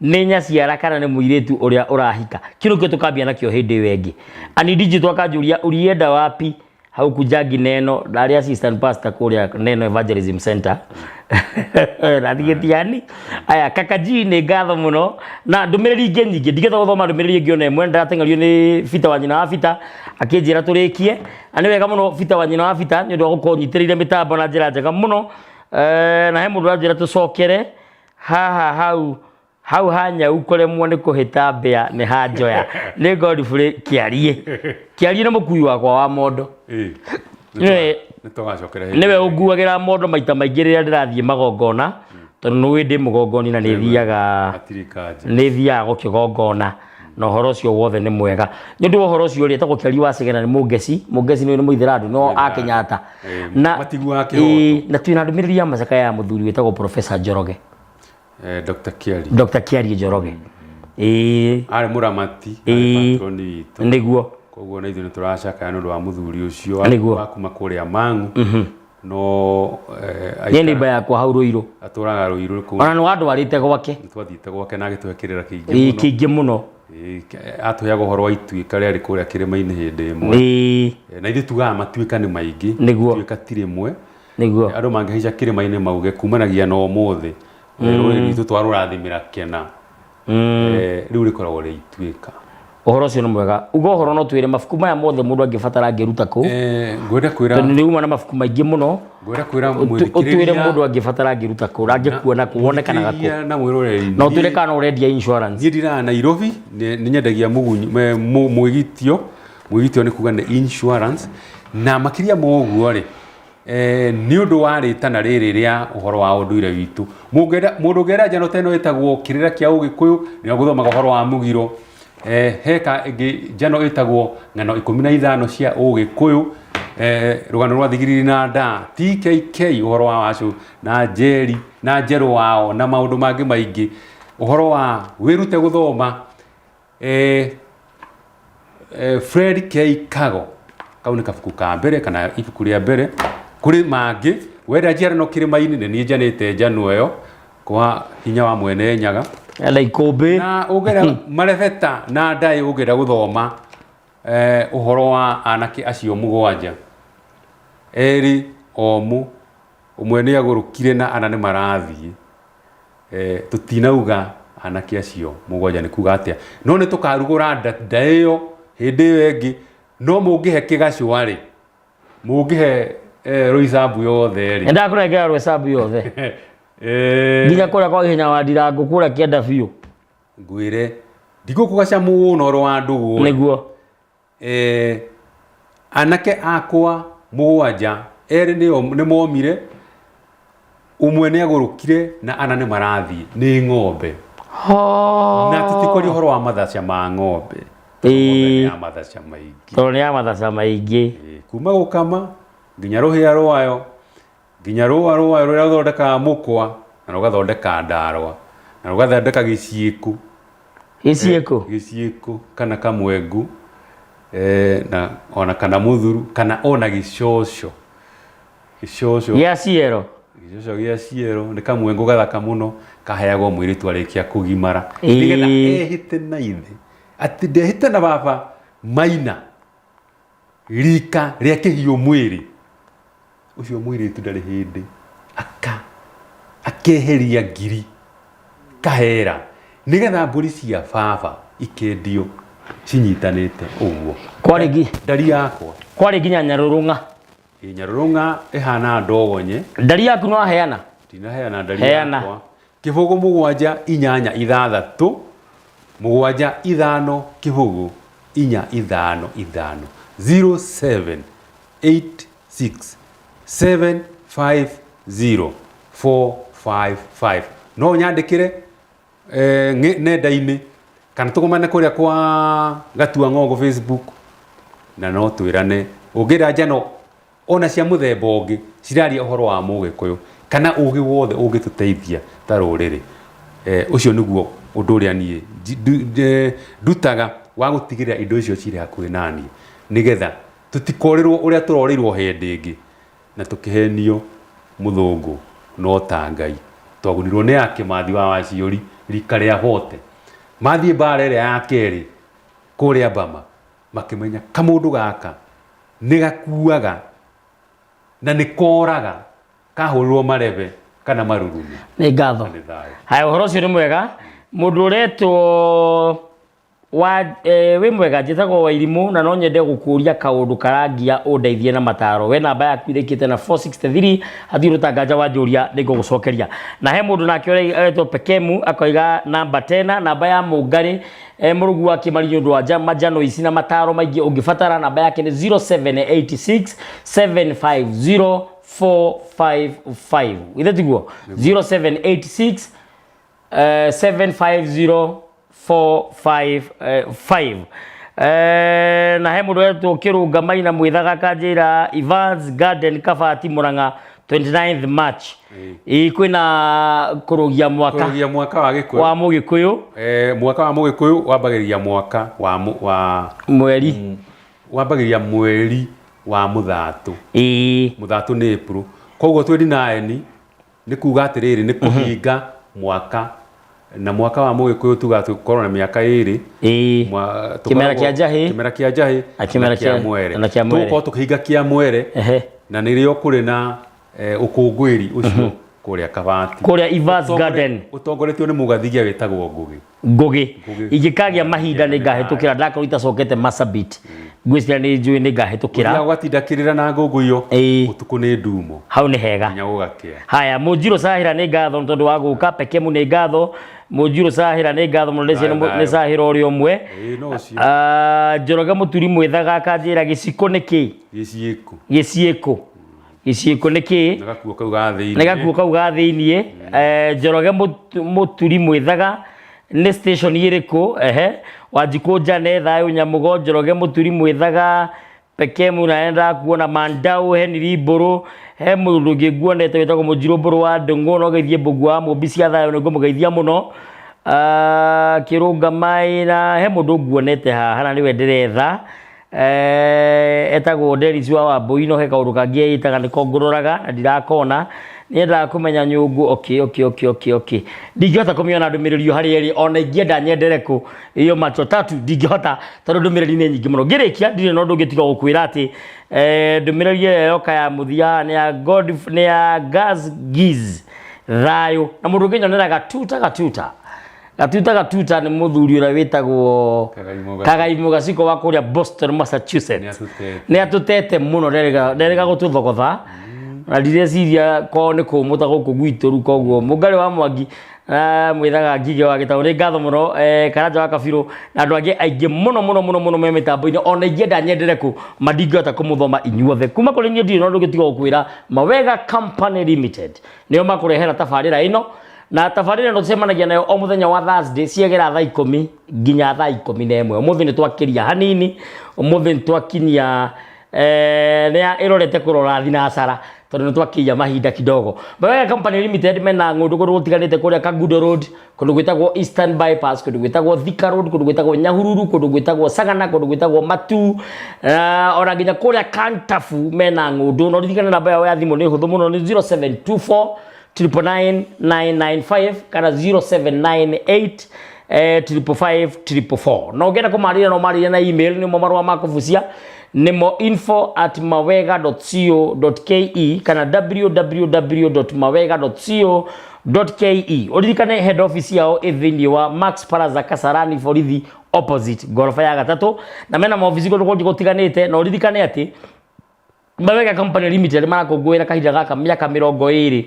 Speaker 1: nĩ nyaciara kana nĩ mũirĩtu ũrĩa ũrahika. Kĩu nĩkĩo tũkambia nakĩo hĩndĩ ĩyo ĩngĩ. Ani Digital akanjũria ulienda wapi haukujangi neno, ndarĩ assistant pastor kũrĩa Neno Evangelism Center. Ndatigĩtiani. Aya, Kaka G nĩ ngatho mũno na ndũmĩrĩri ingĩ nyingĩ ndingĩhota gũthoma ndũmĩrĩri ĩngĩ ona ĩmwe. Ndĩrateng'erio nĩ Bita wa nyina wa Bita akĩnjĩra tũrĩkie, na nĩ wega mũno Bita wa nyina wa Bita nĩ ũndũ wa gũkorwo ũnyitĩrĩire mĩtambo na njĩra njega mũno. Na he mũndũ ũranjĩra tũcokere haha hau hau ha nyau kũremwo nĩ kũhĩta mbĩa nĩ ha njoya. Nĩ Godfrey Kĩariĩ. Kĩariĩ nĩ mũkui wakwa wa mondo. Nĩwe
Speaker 8: Nĩ tũgacokera hĩndĩ
Speaker 1: nĩwe
Speaker 8: ĩngĩ.
Speaker 1: ũnguagĩra mondo maita maingĩ rĩrĩa ndĩrathiĩ magongona, tondũ nĩ ũĩ ndĩ mũgongoni na nĩ thiaga
Speaker 8: Hatirĩ kanja.
Speaker 1: nĩ thiaga gũkĩgongona na ũhoro ũcio wothe nĩ mwega. Nĩ ũndũ wa ũhoro ũcio rĩ, etagwo Kĩariĩ wa Cegena nĩ Mũngeci. Mũngeci nĩ Mũithĩrandu no a Kenyatta. Na
Speaker 8: matiguaga kĩhoto.
Speaker 1: Na twĩna ndũmĩrĩri ya macakaya ya mũthuri wĩtagwo Professor Njoroge.
Speaker 8: Dr. Kĩariĩ.
Speaker 1: Dr. Kĩariĩ Njoroge. Ĩĩ.
Speaker 8: Arĩ mũramati, arĩ patron witũ.
Speaker 1: Nĩguo.
Speaker 8: Koguo na ithuĩ nĩ tũracakaya nĩ ũndũ wa mũthuri ũcio
Speaker 1: Nĩguo.
Speaker 8: wa kuma kũrĩa Mang'u. No
Speaker 1: Nĩ neighbor yakwa hau Ruiru.
Speaker 8: Atũraga Ruiru kũu.
Speaker 1: Ona nĩ wandwarĩte gwake.
Speaker 8: Nĩ twathiĩte gwake na agĩtũhe kĩrĩra kĩingĩ
Speaker 1: Ĩĩ,
Speaker 8: mũno.
Speaker 1: kĩingĩ mũno.
Speaker 8: Ĩĩ, atũheaga ũhoro wa ituĩka rĩarĩ kũrĩa kĩrĩma-inĩ hĩndĩ ĩmwe.
Speaker 1: Ĩĩ.
Speaker 8: Na ithuĩ tugaga matuĩka nĩ maingĩ.
Speaker 1: Nĩguo.
Speaker 8: Ituĩka ti rĩmwe.
Speaker 1: Nĩguo.
Speaker 8: Andũ mangĩhaica kĩrĩma-inĩ mauge kumanagia na ũmũthĩ. Rũrĩrĩ rwitũ twarũrathimĩra kĩna. Rĩu rĩkoragwo rĩ ituĩka.
Speaker 1: Ũhoro ũcio nĩ mwega. Uga ũhoro no twĩre mabuku maya mothe mũndũ angĩbatara angĩruta kũ?
Speaker 8: Ngwenda kwĩra
Speaker 1: Tondũ nĩ uma na mabuku maingĩ mũno.
Speaker 8: Ngwenda kwĩra
Speaker 1: Ũtwĩre
Speaker 8: mũthikĩrĩria
Speaker 1: mũndũ angĩbatara angĩruta kũ, na angĩkuona kũ, wonekanaga kũ?
Speaker 8: Mũthikĩrĩria na mwĩroreri.
Speaker 1: Na ũtwĩre kana ũrendia insurance.
Speaker 8: Niĩ ndiraga Nairobi, nĩ nyendagia mũgunyo, mwĩgitio. Mwĩgitio nĩ kuga nĩ insurance. Na makĩria ma ũguo rĩ, Nĩ ũndũ wa rĩtana rĩrĩ rĩa ũhoro wa ũndũire witũ, mũndũ ũngĩenda njano ta ĩno ĩtagwo Kĩrĩra kĩa Ũgĩkũyũ, nĩ gũthomaga ũhoro wa mũgiro. Heka ĩngĩ njano ĩtagwo Ng'ano 15 cia Ũgĩkũyũ, rũgano rwa thigiriri na ndaa, TKK, ũhoro wa wacũ na njeri na njerũ wao na maũndũ mangĩ maingĩ, ũhoro wa wĩrute gũthoma. Fred K Kago, kau nĩ kabuku ka mbere kana ibuku rĩa mbere kũrĩ mangĩ. Wenda njiarano kĩrĩma-inĩ, nĩ niĩ njanĩte njano ĩyo kwa hinya wa Mwene Nyaga.
Speaker 1: Enda ikũmbĩ.
Speaker 8: Na ũngĩenda marebeta na ndaĩ, ũngĩenda gũthoma ũhoro wa anake acio 7, erĩ omũ, ũmwe nĩ agũrũkire na ana nĩ marathiĩ. Tũtinauga anake acio 7 nĩ kuga atĩa, no nĩ tũkarugũra nda ĩyo hĩndĩ ĩyo ĩngĩ. No mũngĩhe kĩgacũa rĩ, mũngĩhe rũicambu yothe rĩ,
Speaker 1: Nĩndakũnengera rũicambu yothe nginya kũrĩa kwa Ihenya wa Ndirangũ kũrĩa kĩanda biũ.
Speaker 8: Ngwĩre ndigũkũgaca mũno ũhoro wa ndũgũ.
Speaker 1: Nĩguo.
Speaker 8: Anake akwa 7, erĩ nĩ momire, ũmwe nĩ agũrũkire na ana nĩ marathiĩ nĩ ng'ombe. Na tũtikwaria ũhoro wa mathaca ma ng'ombe. Ng'ombe nĩ ya mathaca maingĩ.
Speaker 1: Tondũ nĩ ya mathaca maingĩ.
Speaker 8: Kuma gũkama nginya rũhĩa rwayo, nginya rũa rwayo rũrĩa rũthondekaga mũkwa, na rũgathondeka ndarwa, na rũgathondeka gĩciĩkũ.
Speaker 1: Gĩciĩkũ?
Speaker 8: Gĩciĩkũ kana kamwengu, na ona kana mũthuru, kana ona gĩcoco. Gĩcoco
Speaker 1: gĩa ciero.
Speaker 8: Gĩcoco gĩa ciero nĩ kamwengu gathaka mũno, kaheagwo mũirĩtu arĩkia kũgimara. Nĩgetha ehĩte na ithe atĩ ndehĩte na baba maina rika rĩa kĩhiũ mwĩrĩ. Ũcio mũirĩtu ndarĩ hĩndĩ akeheria ngiri kahera nĩgetha mbũri cia baba ikendio cinyitanĩte ũguo.
Speaker 1: Kwarĩ
Speaker 8: ndari yakwa.
Speaker 1: Kwarĩ nginya nyarũrũng'a.
Speaker 8: Ĩ, nyarũrũng'a ĩhana ndogonye.
Speaker 1: Ndari yaku no heana?
Speaker 8: Ndinaheana ndari
Speaker 1: Heana.
Speaker 8: yakwa. 0 7 8 6 7 5 0 4 5 5 0 7 8 6 7 5 0 4 5 5. No nyandĩkĩre nenda-inĩ kana tũgomane kũrĩa kwa Gatua Ng'ongo Facebook, na no twĩrane ũngĩra njano ona cia mũthemba ũngĩ ciraria ũhoro wa Mũgĩkũyũ kana ũgĩ wothe ũngĩtũteithia ta rũrĩrĩ. Ũcio nĩguo ũndũ ũrĩa niĩ ndutaga wa gũtigĩrĩra indo icio cirĩ hakuhĩ naniĩ, nĩgetha tũtikorĩrwo ũrĩa tũrorĩirwo hĩndĩ ĩngĩ na tũkĩhenio mũthũngũ no ta Ngai. Twagunirwo nĩ Akĩmathi wa Waciũri rika rĩa bote mathiĩ mbara ĩrĩa ya kerĩ kũrĩa Bama, makĩmenya kamũndũ gaka nĩ gakuaga na nĩ koraga kahũrĩrwo marebe kana marurumĩ.
Speaker 1: Nĩ ngatho.
Speaker 8: Nĩ thayũ.
Speaker 1: Haya, ũhoro ũcio nĩ mwega. Mũndũ ũretwo wa wĩ mwega, njĩtagwo Wairimũ na no nyende gũkũria kaũndũ karangia ũndeithie na mataro. We namba yaku ĩrĩkĩte na 463, hatirĩ ũtanganja wa njũria nĩngũgũcokeria. Na he mũndũ nake ũretwo Pekemu akoiga namba tena, namba ya Mũngarĩ, mũrũgu wa Kĩmari nĩ ũndũ wa manjano ici na mataro maingĩ ũngĩbatara, namba yake nĩ 0786 750 455. Ithe tiguo? 0786 750 455. Na he mũndũ wetwo Kĩrũnga Maina Mwĩthaga kanjĩra Evans Garden Kabati Murang'a 29th March. Ĩ kwĩna kũrũgia mwaka.
Speaker 8: Kũrũgia mwaka wa Gĩkũyũ.
Speaker 1: Wa Mũgĩkũyũ.
Speaker 8: Mwaka wa Mũgĩkũyũ wambagĩrĩria mwaka wa wa
Speaker 1: mweri.
Speaker 8: Wambagĩrĩria mweri wa Mũthatũ. Mũthatũ nĩ April. Koguo 29 nĩ kuga atĩrĩrĩ, nĩ kũhinga mwaka, na mwaka wa Mũgĩkũyũ tugaga tũkorwo na mĩaka ĩrĩ.
Speaker 1: Kĩmera kĩa njahĩ.
Speaker 8: Kĩmera kĩa njahĩ
Speaker 1: Na kĩmera
Speaker 8: na kĩa
Speaker 1: kĩa-
Speaker 8: mwere.
Speaker 1: na kĩa mwere.
Speaker 8: Tũgũkorwo tũkĩhinga kĩa mwere, na nĩrĩo kũrĩ na ũkũngũĩri ũcio kũrĩa Kabati.
Speaker 1: Kũrĩa Evans Garden.
Speaker 8: Ũtongoretio nĩ mũgathigia wĩtagwo Ngũgĩ.
Speaker 1: Ngũgĩ.
Speaker 8: Ngũgĩ.
Speaker 1: Ingĩkagĩa mahinda nĩ ngahĩtũkĩra, ndakorwo itacokete Marsabit. Ngwĩciria nĩ njũĩ nĩ ngahĩtũkĩra.
Speaker 8: Ũthiaga ũgatinda kĩrĩra na ngũngũiyo, ũtukũ nĩ ndumo.
Speaker 1: Hau nĩ hega.
Speaker 8: Nginya gũgakĩa.
Speaker 1: Haya, Mũnjirũ Sahĩra nĩ ngatho nĩ tondũ wa gũka, Pekemu nĩ ngatho, Mũnjirũ Sahĩra nĩ ngatho mũno, ndĩciria nĩ Sahĩra ũrĩa ũmwe.
Speaker 8: Ĩĩ, no ũcio.
Speaker 1: Njoroge Mũturi Mwĩthaga akanjĩra gĩciko nĩ kĩ?
Speaker 8: Gĩciĩko.
Speaker 1: Gĩciĩko. Gĩciĩko nĩ kĩĩ?
Speaker 8: Nĩ gakuo kau ga thĩinĩ.
Speaker 1: Nĩ gakuo kau ga thĩiniĩ. Njoroge Mũturi Mwĩthaga nĩ station ĩrĩkũ? Ehe, Wanjikũ Njane, Thayũ Nyamũgo, Njoroge Mũturi Mwĩthaga, Pekemu na ndakuona Mandau, Henry Mbũrũ, he mũndũ ũngĩ nguonete wĩtagwo Mũnjirũ Mbũrũ wa Ndũng'ũ, no geithie Mbũgua wa Mũmbi cia thayũ, nĩ ngũmũgeithia mũno. Kĩrũnga Maĩ na he mũndũ nguonete haha na nĩwe ndĩretha. Etagwo Dennis wa Wambũi, no he kaũndũ kangĩ eĩtaga nĩko ngũroraga na ndirakona. Nĩendaga kũmenya nyũngũ. Okay, okay, okay, okay, okay. Ndingĩhota kũmĩona ndũmĩrĩri ĩyo harĩa ĩrĩ, ona ingĩenda nyendere kũ iyo macho tatu ndingĩhota tondũ ndũmĩrĩri nĩ nyingĩ mũno. Ngĩrĩkia ndirĩ na ũndũ ũngĩ tiga gũkwĩra atĩ ndũmĩrĩri ĩyo yoka ya mũthia nĩ ya God, nĩ ya Gas Giz thayũ, na mũndũ ũngĩnyonera gatuta gatuta gatuta gatuta nĩ mũthuri ũrĩa wĩtagwo
Speaker 8: Kagaimũ
Speaker 1: Kagaimũ Gaciko wa kũrĩa Boston, Massachusetts.
Speaker 8: Nĩ atũtete.
Speaker 1: Nĩ atũtete mũno, nderĩga gũtũthogotha na ndireciria ko nĩ kũmũ ta gũkũ gwitũ rĩu. Koguo Mũngarĩ wa Mwangi mwĩthaga Ngigĩ wa Gĩtaũ, nĩ ngatho mũno, Karanja wa Kabirũ na andũ angĩ aingĩ mũno mũno mũno mũno me mĩtambo-inĩ, ona ingĩenda nyendere kũ ma ndingĩhota kũmũthoma inyuothe. Kuma kũrĩ niĩ ndirĩ na ũndũ ũngĩ tiga gũkwĩra Mawega Company Limited nĩo makũrehera tabarĩra ĩno, na tabarĩra ĩno tũcemanagia nayo o mũthenya wa Thursday ciagera thaa 10 nginya thaa 11. Ũmũthĩ nĩ twakĩria hanini, ũmũthĩ nĩ twakinyia nĩ ĩrorete kũrora thinacara tondũ nĩ twakinya mahinda kidogo. Mawega Company Limited mena ng'ũndũ kũndũ gũtiganĩte, kũrĩa Kangundo Road, kũndũ gwĩtagwo Eastern Bypass, kũndũ gwĩtagwo Thika Road, kũndũ gwĩtagwo Nyahururu, kũndũ gwĩtagwo Sagana, kũndũ gwĩtagwo Matu, ona nginya kũrĩa Kantafu mena ng'ũndũ. No ririkane namba yao ya thimũ nĩ hũthũ mũno, nĩ 0724 999 995 kana 0798 555 444. Na ũngĩenda kũmarĩria no marĩrie na email, nĩmo marũa ma kũbucia nĩmo info@mawega.co.ke kana www.mawega.co.ke. Ũririkane head office yao ĩ thĩinĩ wa Max Plaza, Kasarani Borithi opposite, ngoroba ya gatatũ, na mena maobici kũndũ kũngĩ gũtiganĩte. Na ũririkane atĩ Mawega Company Limited marakũngũĩra kahinda gaka mĩaka 20,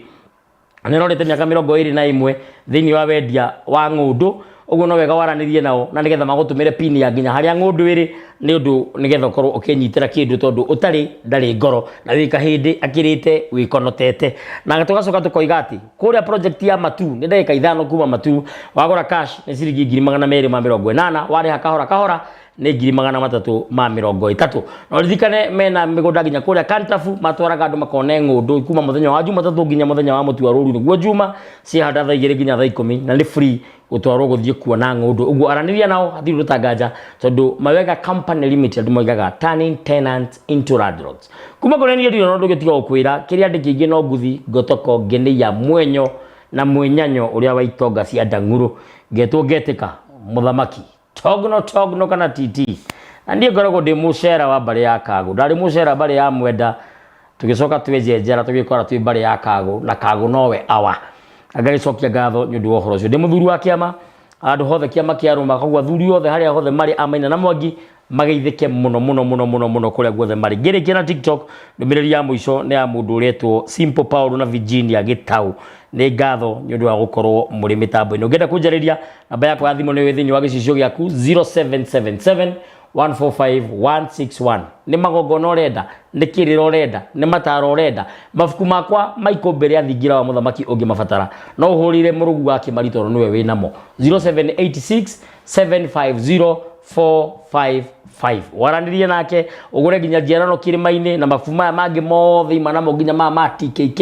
Speaker 1: nĩ rorete mĩaka 21 thĩinĩ wa wendia wa ng'ũndũ. Ũguo no wega waranĩrie nao na nĩgetha magũtũmĩre pin ya nginya harĩa ng'ũndũ ĩrĩ, nĩ ũndũ nĩgetha ũkorwo ũkĩnyitĩra kĩndũ, tondũ ũtarĩ ndarĩ ngoro na wĩ kahĩndĩ akĩrĩte wĩkonotete. Na tũgacoka tũkoiga atĩ kũrĩa project ya Matu nĩ ndagĩka 5 kuma Matu, wagũra cash nĩ ciringi 280,000, warĩha kahora kahora nĩ 330,000. Na ũririkane mena mĩgũnda nginya kũrĩa Kantafu, matwaraga andũ makone ng'ũndũ kuma mũthenya wa Jumatatũ nginya mũthenya wa mũtua rũru, nĩguo Juma ciahanda thaa 2 nginya thaa 10, na nĩ free gũtwarwo gũthiĩ kuona ng'ũndũ. Ũguo aranĩria nao hatirĩ ũndũ tondũ Mawega Company Limited moigaga turning tenants into landlords. Kuma kũrĩ niĩ ndirĩ na ũndũ ũngĩ tiga gũkwĩra kĩrĩa andĩki aingĩ no nguthi ngotoko ngenĩia mwenyo na mwenyanyo ũrĩa wa itonga cia ndang'urũ, ngetwo ngetĩka mũthamaki togno togno kana TT, na niĩ ngoragwo ndĩ mũcera wa mbarĩ ya Kagũ, ndarĩ mũcera mbarĩ ya Mwenda, tũgĩcoka twenjenjera tũgĩkora twĩ mbarĩ ya Kagũ, na Kagũ nowe awa. Ngagĩcokia ngatho nĩ ũndũ wa ũhoro ũcio. Ndĩ mũthuri wa kĩama handũ hothe kĩama kĩa rũma, koguo athuri othe harĩa hothe marĩ amaina na Mwangi mageithĩke mũno mũno mũno mũno mũno kũrĩa guothe marĩ. Ngĩrĩkia na TikTok, ndũmĩrĩri ya mũico nĩ ya mũndũ ũretwo Simple Paul na Virginia Gĩtau. Nĩ ngatho nĩ ũndũ wa gũkorwo mũrĩ mĩtambo-inĩ. Ũngĩenda kũnjarĩria, namba yakwa ya thimũ nĩ thĩinĩ wa gĩcicio gĩaku, 0777 145 161. Nĩ magongona ũrenda, nĩ kĩrĩra ũrenda, nĩ mataro ũrenda, mabuku makwa ma ikũmbĩ rĩa thingira wa mũthamaki ũngĩmabatara, no ũhũrĩre mũrũgu wa Kĩmari tondũ nĩwe wĩ namo, 0786 750 455. Waranĩrie nake ũgũre nginya njiarano kĩrĩma-inĩ na mabuku maya mangĩ mothe ima namo, nginya maya ma TKK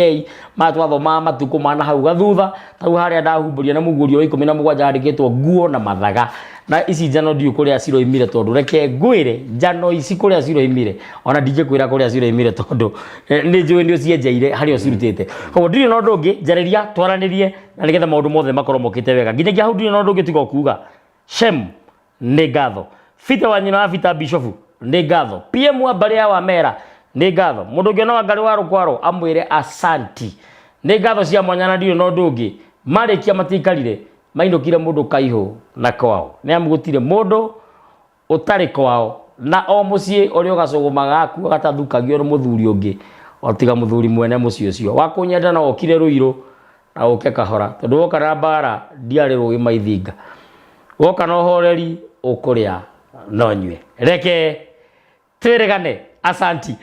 Speaker 1: maya twathomaga matukũ ma na hau gathutha, tau harĩa ndahumbũria na mũguũrio wa 17 handĩkĩtwo nguo na mathaga. Na ici njano ndiũ kũrĩa ciroimire, tondũ reke ngwĩre njano ici kũrĩa ciroimire, ona ndingĩkwĩra kũrĩa ciroimire tondũ nĩ njũĩ nĩ ũcienjeire harĩa ũcirutĩte. Koguo ndirĩ na ũndũ ũngĩ, njarĩria twaranĩrie na nĩgetha maũndũ mothe makorwo mokĩte wega. Nginyagia hau ndirĩ na ũndũ ũngĩ tiga o kuga Shem nĩ ngatho, Peter wa nyina wa Peter Bishofu nĩ ngatho, PM wa mbarĩ ya Wamera nĩ ngatho, mũndũ ũngĩona Wangarĩ wa Rũkwaro amwĩre asanti, nĩ ngatho cia mwanya. Na ndirĩ na ũndũ ũngĩ, marĩkia matiikarire mainũkire mũndũ kaihũ na kwao, nĩ amu gũtirĩ mũndũ ũtarĩ kwao, na o mũciĩ ũrĩa ũgacũgũma gaku gatathukagio nĩ mũthuri ũngĩ o tiga mũthuri mwene mũciĩ ũcio. Wakũnyenda no ũkire rũirũ na ũke kahora, tondũ woka na mbara ndiarĩ rũĩ maithinga, woka na ũhoreri ũkũrĩa no nyue. Reke twĩrĩgane, asanti.